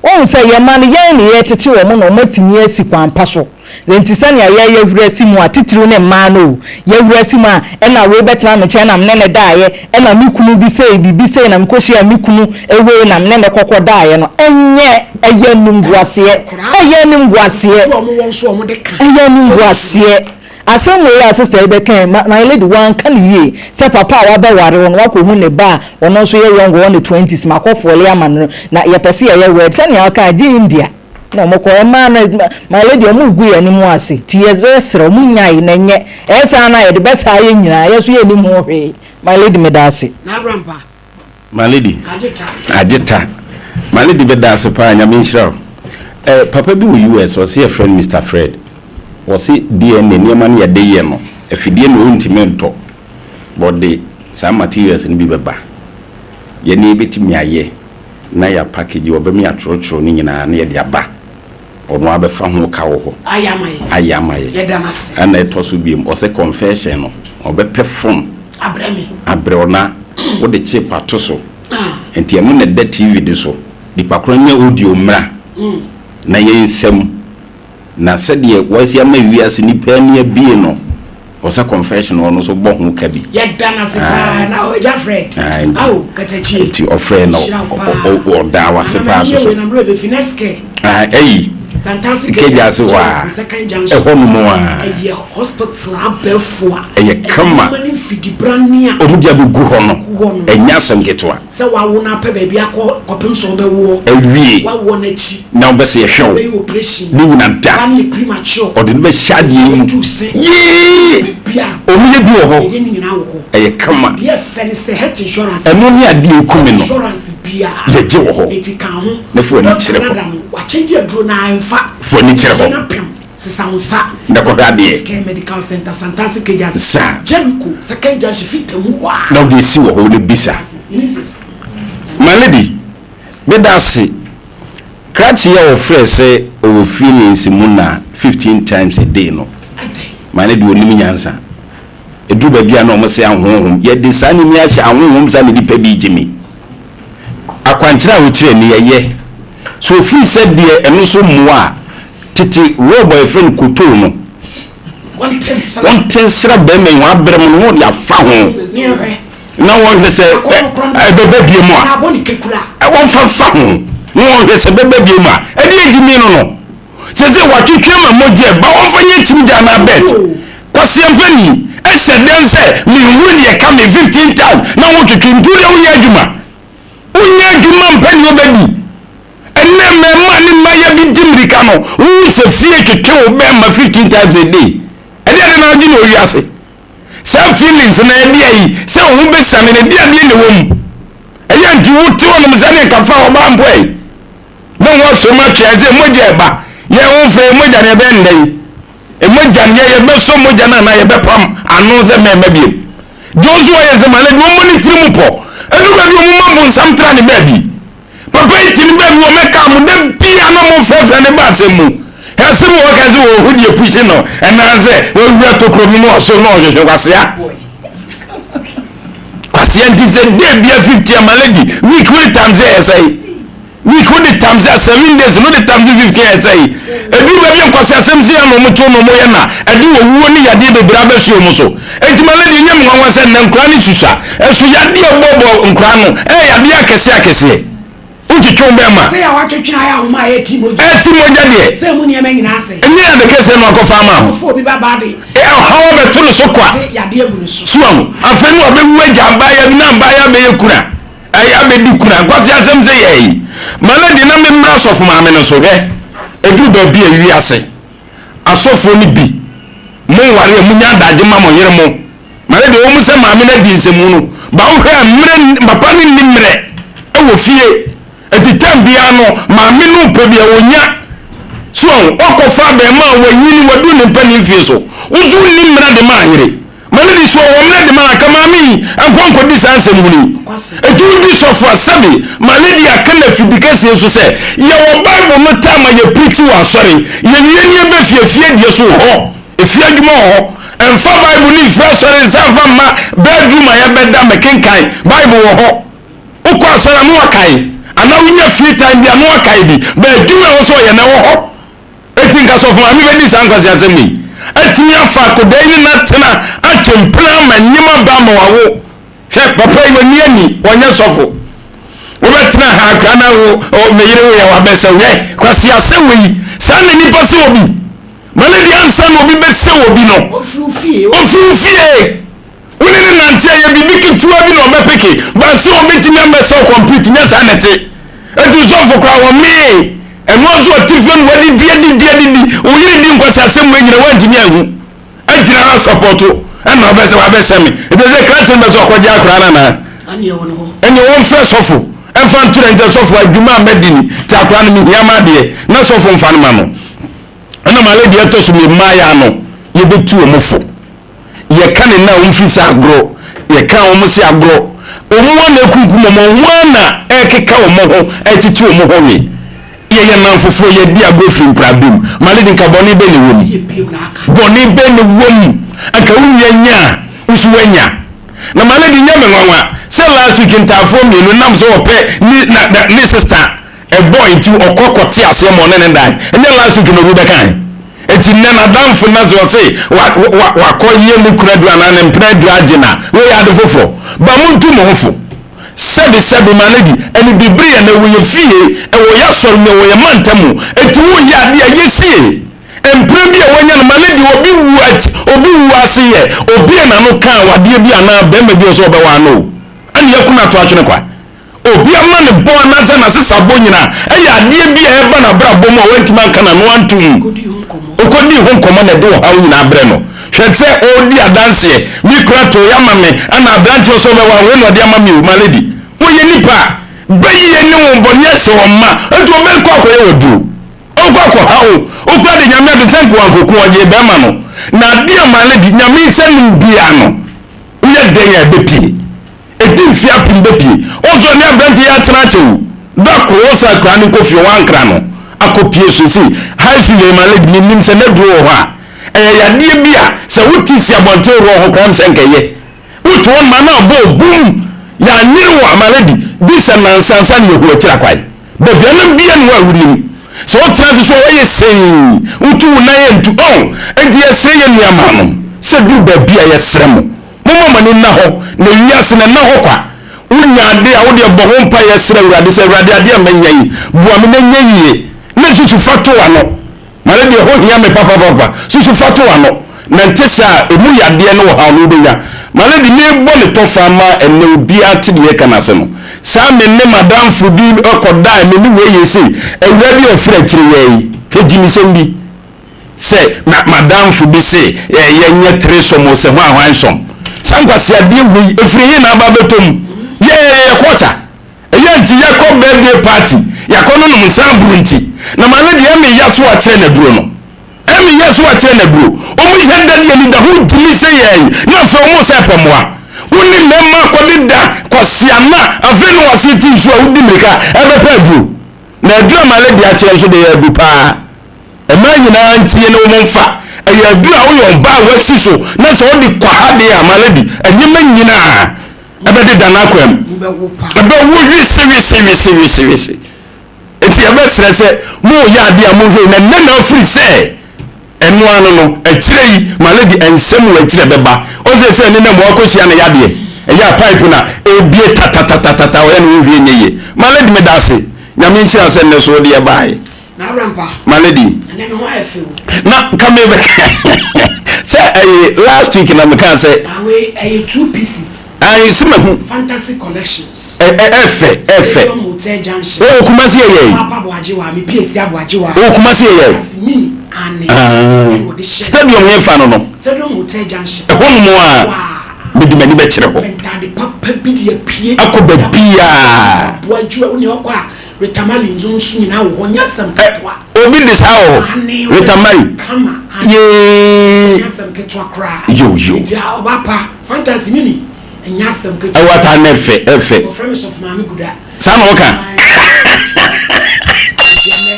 wohu sɛ yɛn mma no yɛn na yɛretete wɔn na wɔatumi asi kwan pa so. Enti sɛnea yɛyɛ hurasi mu a, titiriw ne mmaa no o, yɛhurasi mu a, ɛna wei bɛtena me nkyɛn na me ne no daeɛ, ɛna me kunu bi sei, biribi sei na mekɔhyiaa me kunu wei na me ne no kɔkɔ daeɛ no, ɛnyɛ, ɛyɛ animguaseɛ, ɛyɛ animguaseɛ, ɛyɛ animguaseɛ. Asɛm wei a sista yi bɛka yi, my lady, wanka no yie sɛ papa a wabɛware wo no, woakɔhu ne ba a ɔno nso yɛ young, ɔwɔ ne twenties, makɔ fɔle ama no, na yɛpɛ sɛ yɛyɛ wed, sɛnea wokae, gye India. Na ɔmo kɔ ɛmaa no my lady ɔmo gu yɛn anim ase ti yɛ srɛ ɔmo nyae na ɛnyɛ ɛyɛ saa na yɛde bɛ saa yɛ nyinaa yɛ so yɛ nim ho hwee my lady meda ase. My lady agye ta. My lady bɛda ase paa nyame nhyira wo. Eh, papa bi wɔ US ɔse yɛfrɛ no Mister Fred ɔse DNA nneɛma no yɛde yɛ no afidie no ɔntumi ntɔ but ɔde saa materials no bi bɛba yɛne yɛbɛtumi ayɛ na yɛ package ɔbɛma yɛatwerɛtwerɛ ne nyinaa na yɛde aba ɔno ara bɛfa ho ka wɔ hɔ Ayɛ ama yɛn. ayɛ ama yɛ Yɛda no ase. ɛna ɛtɔ so biom ɔsɛ confession no ɔbɛpɛ phone Abrɛ me. abrɛ wo na wode chip ato so Ah. nti ɛno na ɛda TV no so nipa korɔ nyɛ audio mmra na yɛn nsam Na sɛdeɛ wasi ama wiase nnipa ani abue no, ɔsɛ confession ɔno nso bɔ ho ka bi. Yɛda no ase paa na Agya Fred Aye, nti, ao katakyie nti ɔfrɛɛ no nhyira wo paa ɔdaa wase Nana paa mani so yɛ so. wei na mmerɛ bɛfi next care Ah, ɛyi, Santase Kegya ase hɔ a, Jericho second junction ɛhɔ nom a, ɛyɛ hospital abɛɛfo a ɛyɛ kama. nneɛma ne mfidibrane a Wɔn de abɛgu hɔ no, gu hɔ no. ɛnyɛ asɛm ketewa. Sɛ wawo no apɛ baabi akɔ kɔpem sɛ ɔbɛwoɔ. Awie. Wawoɔ no akyi. Na wobɛ sɛ yɛhwɛ wo. Wobɛyɛ operation. Ne nyina da. Ba no yɛ premature. Ɔde no bɛhyɛ adeɛ yi mu. Ɛsɛ wotu se. Yee! Bibia. Ɔmo yɛ bi wɔ hɔ. Yɛyɛ ne nyinaa wɔ hɔ. Ɛyɛ kama. Na deɛ ɛfɛ ne sɛ health insurance. Ɛno ne adeɛ ɛku me no. Insurance biaa. Yɛgye wɔ hɔ. Eti ka ho. Na fa w'ani Doctor kyerɛ hɔ. no ada no, wakyɛngye aduro no a ɛmfa. Fa w'ani kyerɛ hɔ. Yɛ no apem. Sesa wo nsa. Na kɔhwɛ adeɛ. Healthcare Medical Center, Santase Kejasi. Sa. Jericho, Second Junction, Fitamu hɔ a. Na wode asi wɔ hɔ na bisa. My lady, meda ase. Krakye yi a wɔfrɛɛ sɛ ɔwɔ feelings mu na 15 times a day no, my lady ɔnim nyansa. Ɛduru baabi a na wɔn se ahonhom. Yɛde saa nneɛma yi ahyɛ ahonhom saa na nnipa bi regye me. Akwankyerɛ a wokyerɛ ni ɛyɛ. So ofiri sɛ deɛ ɛno nso mmoa a, tete rɔb a yɛfrɛ no kotoo no, wɔnte nsra bɛrima yi ho abrɛ mu no wɔde afa ho na wɔnhwɛ sɛ ɛbɛba bie mu a, wɔmfa mfa ho na wɔnhwɛ sɛ ɛbɛba bie mu a, ɛde agyimi no no. Sese watwetwe ama mogya ɛba wɔmfa nyɛ kyimgya anaa bɛt. Kwaseampani, ɛhyɛ dɛn sɛ menhunu deɛ ɛka me 15 times na wotwetwe nti wodeɛ wonyɛ adwuma. Wonyɛ adwuma mpɛ deɛ wobɛdi. Ɛnnɛ mmɛɛmaa ne mmaaya bi di mmirika no, wohu sɛ fie twetwe wo bɛɛma 15 times a day. Ɛdeɛ ade na wogye no wɔ wiase? Saa feelings no ɛde ayi sɛ wo ho bɛsiane no, ɛde adeɛ na ɛwɔ mu? Ɛyɛ nti wote hɔnom sɛdeɛ nka fa ɔbaa mpo ɛ? Ne ho asɔ mu atwe sɛ mogya ɛba. Yɛn ho fɛ mogya no ɛbɛyɛ nnɛ yi. Mogya no yɛ yɛbɛsɔ mogya no anaa yɛbɛpam ano sɛ mɛmma biem. Deɛ ɔnso ɔyɛ sɛ maame deɛ ɔmmɔ ne tiri mu pɔ. Ɛduru baabi ɔmo ma bonsam tra ne baabi. Papa yi te ne baabi wɔ mɛka mo da bia na mo frɛfrɛ ne ba asɛm mu. Asɛm wɔ ka sɛ wɔhu deɛ pusi no ɛnaa sɛ wɔawura tokuro bi mu ɔso na ɔhwehwɛ kwasea. Kwasea nti sɛ day bia 50 ama lady week wode times ɛyɛ sɛe. Week wode times a 7 days no wode times 15 ɛyɛ sɛe. Ɛduru baabi a nkwasi asɛm si ano ɔmo to na ɔmo yɛ na ɛde owuo ne yadeɛ bebree abɛsoɛ ɔmo so. Enti ma lady ɛnyɛ me nwanwa sɛ nnɛ nkoraa no susua. Ɛso yadeɛ ɛbɔbɔ nkoraa no ɛyɛ yadeɛ akɛseɛ akɛseɛ. Wotwetwe wo bɛɛma. Sɛ yɛ a watwetwe ayɛ ahoma a ɛti mogya. Ɛti mogya deɛ. Sɛ emu nneɛma nyinaa asɛe. Ɛnyɛ ade kɛseɛ na wakɔfa ama ho. Ɔfa obi ba baa de. Ɔhaw abɛto ne so kwa. Sɛ yadeɛ agu ne so. So wahu? Afei no wabɛwu agya abaayewa bi na abaayewa bɛyɛ kuna. Ɛyɛ abɛdi kuna. Nkwasi asɛm sɛ yɛ yi. Ma lady na me mmra sɔfo maame no so. Hwɛ. Ɛduru baabi a wiase. Asɔfoɔ no bi. Mo nware a munya adagye ma mo yere mo. Ma ne deɛ ɛwɔ mu sɛ maame no adi nsɛmhu no, ba wohwɛ a mmerɛ papa no nni mmerɛ wɔ fie. Nti time biara no maame no pɛ bia ɔnya. So wahu? Wakɔfa abɛɛmaa a wanyini, wadu ne mpanin mfie so. Wo nso wonni mmerɛ de ma ayere. Ma ne de so ɔwɔ mmerɛ de ma no anka maame yi nkɔ nkɔdi saa nsɛm hunu yi. Nti wodi sɔfo a sɛbe ma ne de aka no afidi kɛseɛ so sɛ yɛwɔ Bible no time a yɛ preachi wɔ asɔre, yɛwie ne yɛbɛ fie, fie deɛ so wɔ hɔ. Efie adwuma wɔ hɔ. Mfa Bible no mfiri asɔre nsa mfa mma bedroom a yɛbɛda mɛkenkan Bible wɔ hɔ. Wokɔ asɔre a na wakae anaa wonya free time bi a na wakae bi. But adwuma a ɛwɔ sɛ ɔyɛ no ɛwɔ hɔ. Eti nka sɔfo maame bɛdi saa nkwaseasɛm wei. Atumi afa akɔdaa yi ne no atena atwe mpena ama nneɛma ba ama wawo. Hwɛ papa yi wani ani ɔnyɛ sɔfo. Wobɛtena ha akora na wo me yere wo yɛ wabɛsɛ hwɛ kwaseasɛm wei. Saa na nipa sɛ obi. Ma no deɛ ansa na obi bɛsɛ obi no. Ɔfiri wo fie. Ɔfiri wo fie. Wo ne no nante a, ɛyɛ biribi ketewa bi na ɔbɛpeke. But sɛ ɔbɛtumi abɛsɛ wo complete, nyɛ saa na ɛte. Enti sɔfo koraa wɔmee. Ɛno ara nso ɔte fie no wadidi adidi adidi. Wo yere di nkwaseasɛm wei nyina woantumi anhu. Agyina ha sɔpɔto ɛna ɔbɛsɛ wabɛsɛ me. Ɛfiri sɛ krakye no bɛsɛ ɔkɔgye akwaraa no anaa? Ɛneɛ wɔmfrɛ sɔfo ɛmfa nto ne nkyɛn sɔfo adwuma a madi ni nti akwaraa no mehia m'adeɛ na sɔfo mfa no ma no. Ɛna my lady ɛtɔ so mmienu mmaayɛ ano yɛbɛtu wɔn fo yɛka ne na wɔn firi sɛ agorɔ yɛka wɔn sɛ agorɔ wɔn a na ekunkum wɔn wɔn a na ɛkeka wɔn ho ɛkyekye wɔn ho we yɛyɛ nanfofoɔ yɛdi agorɔ firi nkurabɛ mu my lady nka bɔne bɛ ne wɔ mu bɔne bɛ ne wɔ mu anka wo nua nya a woso wanya na my lady nyɛ me nwanwa sɛ last week ntaafoɔ mmienu nam sɛ wɔpɛ ne na ne sister Ɛbɔe nti ɔkɔ kɔte aseɛ ma ɔne ne dan. Ɛnyɛ last week na obi bɛkae. Enti nnɛ n'adamfo na sɛ ɔse wa wa wakɔ yɛ ne kunu aduro anaa ne mpena aduro agye no a, wei yɛ ade foforɔ. Ba montu mo ho fo. Sɛbe sɛbe my lady, ɛne bibiri yɛn ɛwɔ yɛ fie, ɛwɔ yɛ asɔre mu, ɛwɔ yɛ mantam mu. Enti woyɛ adeɛ a yɛsie. Mpena bi a wanya no my lady obi wu akyi obi wu ase yɛ obi a n'ano kaa wadeɛ bi anaa bɛrima bi a ɔsɛ ɔbɛwaa no o. Ɛne yɛko no ato atwene kwa. Obi amanebɔ anaasɛ n'asesabɔ nyinaa yɛ adeɛ bi a ɛba n'abrabɔ mu a wantumi anka n'ano anto mu. Ɔkɔdii ho nkɔmmɔ na ɛde ɔhaw nyinaa brɛ no. Hwɛ sɛ ɔredi adanseɛ, me kura tooe ama me, ɛna aberanteɛ ɔsɛ ɔbɛware wei na ɔde ama me o, my lady. Wɔyɛ nnipa a, bayie ne wɔn bɔne ahyɛ wɔn ma, enti ɔbɛkɔ akɔyɛ w'aduro. Ɔkɔ akɔha wo. Wokura de Nyame ade sɛ nka wankɔku ɔgyee bɛrima no. Na adeɛ a my lady, Nyame nsa nim biara no, woyɛ dɛn a ɛbɛpie. Ɛdi mfe apem bɛpie. Wo nso ɔne aberanteɛ yi atena akyɛ o. Da koro wo san akura no kɔ fie woankra no akɔ pie so see high fever yi my lady mennim sɛ n'aduro wɔ hɔ a ɛyɛ yadeɛ bi a sɛ wote si abɔnten worɔ ho koraa sɛ nka ɛyɛ wote hɔ ma na abɔ bum yɛanyere wo a my lady bi sɛ nansa ansa na yɛhu akyiri akwan baabi anam bia ne hɔ a wonim sɛ wotena ase so a woayɛ sei wotu wo nan antu ɔn enti yɛsrɛ yɛn nuamaanom sɛ duru baabi a yɛsrɛ mo Momma mo ani nna hɔ, na wiase no, ɛnna hɔ kwa. Wonya ade a, wo deɛ bɔ ho mpaeɛ srɛ Awurade sɛ, Awurade, adeɛ a manya yi, boa me na ɛnyɛ yie. Na susu fa to w'ano. Ma no deɛ ɛho hia me papapapa. Susu fa to w'ano. Na ɛnte saa a, ɛmu yadeɛ ne ɔhaw no wobɛnya. My lady, merebɔ ne tɔfa ma ɛnnɛ obiara te deɛ yɛka no ase no. Saa me ne m'adamfo bi kɔdae, me ne wei yɛ sei, awuraa bi a ɔfiri akyire wɔ yi, hwɛ gyimisɛm bi. Sɛ ma m'adamfo bi se yɛnyɛ threesome o, sɛ hwan hwan som. Saa nkwaseadeɛ wei, ɛfiri he na aba abɛtɔ mu? Yɛ yɛ culture. Ɛyɛ nti yɛkɔ birthday party, yɛakɔ nonom nsa aboro nti. Na my lady, ɛme ya so akyerɛ no aduro no. Ɛmi yɛ so akyerɛ na duro. Ɔmo yɛ da de anidaho gyimi sɛ yɛn na afei ɔmo sɛ pɛ mmoa. Wo ne mmarima akɔde da kwasiana afei na wase ti nsuo a wodi mirika ɛbɛpɛ aduro. Na aduro a Malady akyerɛ nso deɛ ɛyɛ adu paa. Mmaa nyinaa ntie na wɔn mfa. Ɛyɛ aduro a woyɛ ɔbaa a wasi so na sɛ wode kɔ ha deɛ a Malady nneɛma nyinaa ɛbɛdeda n'akwan mu. Ɛbɛwo wese wese wese wese wese. Enti yɛbɛsrɛ sɛ moreyɛ adeɛ a monhwɛ yie na nnɛ na afiri sɛ ɛno ano no akyire yi my lady nsɛm wɔ akyire ɛbɛba ɔsɛ sɛ ne nam wakɔhyia no yadeɛ ɛyɛ a pipe na ɛbie tatatatata ɔyɛ no wohwie nyɛ yie my lady meda ase Nyame nhyira sɛ nnɛ so wode ɛbaeɛ my lady na nka mebɛka sɛ ɛyɛ last week na mekaa sɛ ɛyɛ two pieces Ayi sɛ mahu. Fantasy collections. Ɛ ɛ ɛfɛ ɛfɛ. Stadium Hotel Junction. Wɔ Kumasi yɛ yɛ. Papa Aboagyewa mi pie si Aboagyewa. Wɔ Kumasi yɛ yɛ. Fantasy mini ane. Ɛna wɔde hyɛ. Stadium yɛ fa no no. Stadium Hotel Junction. Ɛhɔ nom a. Mede m'ani bɛkyerɛ hɔ. Ntade papa bi de apue. Akɔ baabiaa. Aboagyewa wo nea ɔkɔ a Retamale nso nyinaa wɔ hɔ nyɛ asɛm ketewa. Obi de saa wɔ hɔ. Ane Retamale. Kama. Ane. Yee. Nyɛ asɛm ketewa koraa. Yo yo. Nti ɔba pa. Fantasy mini ɛnyɛ asɛm ketewa. Ɛwɔ ata na ɛfɛ ɛfɛ. Wɔfrɛ me sɔfo maame Guda. Saa na wɔka. Nti ɛnɛ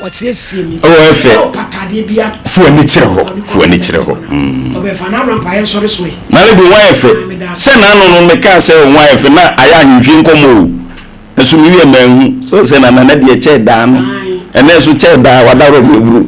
wɔsiesie mi. Ɛwɔ ɛfɛ. Ɛwɔ patadeɛ bi a. Fo ani kyerɛ hɔ fo ani kyerɛ hɔ. Ɔbɛfa na abira mpaeɛ nsɔre so ɛ. Na ne de wɔn ayɛ fɛ. Sɛ n'ano no mekaa sɛ wɔn ayɛ fɛ na ayɛ ahemfie nkɔmɔ o. Nso me wiɛ manhu. Sɛ sɛ na nana deɛ kyɛɛ daa no. Ɛnɛ nso kyɛɛ daa wadaworo mi aburu.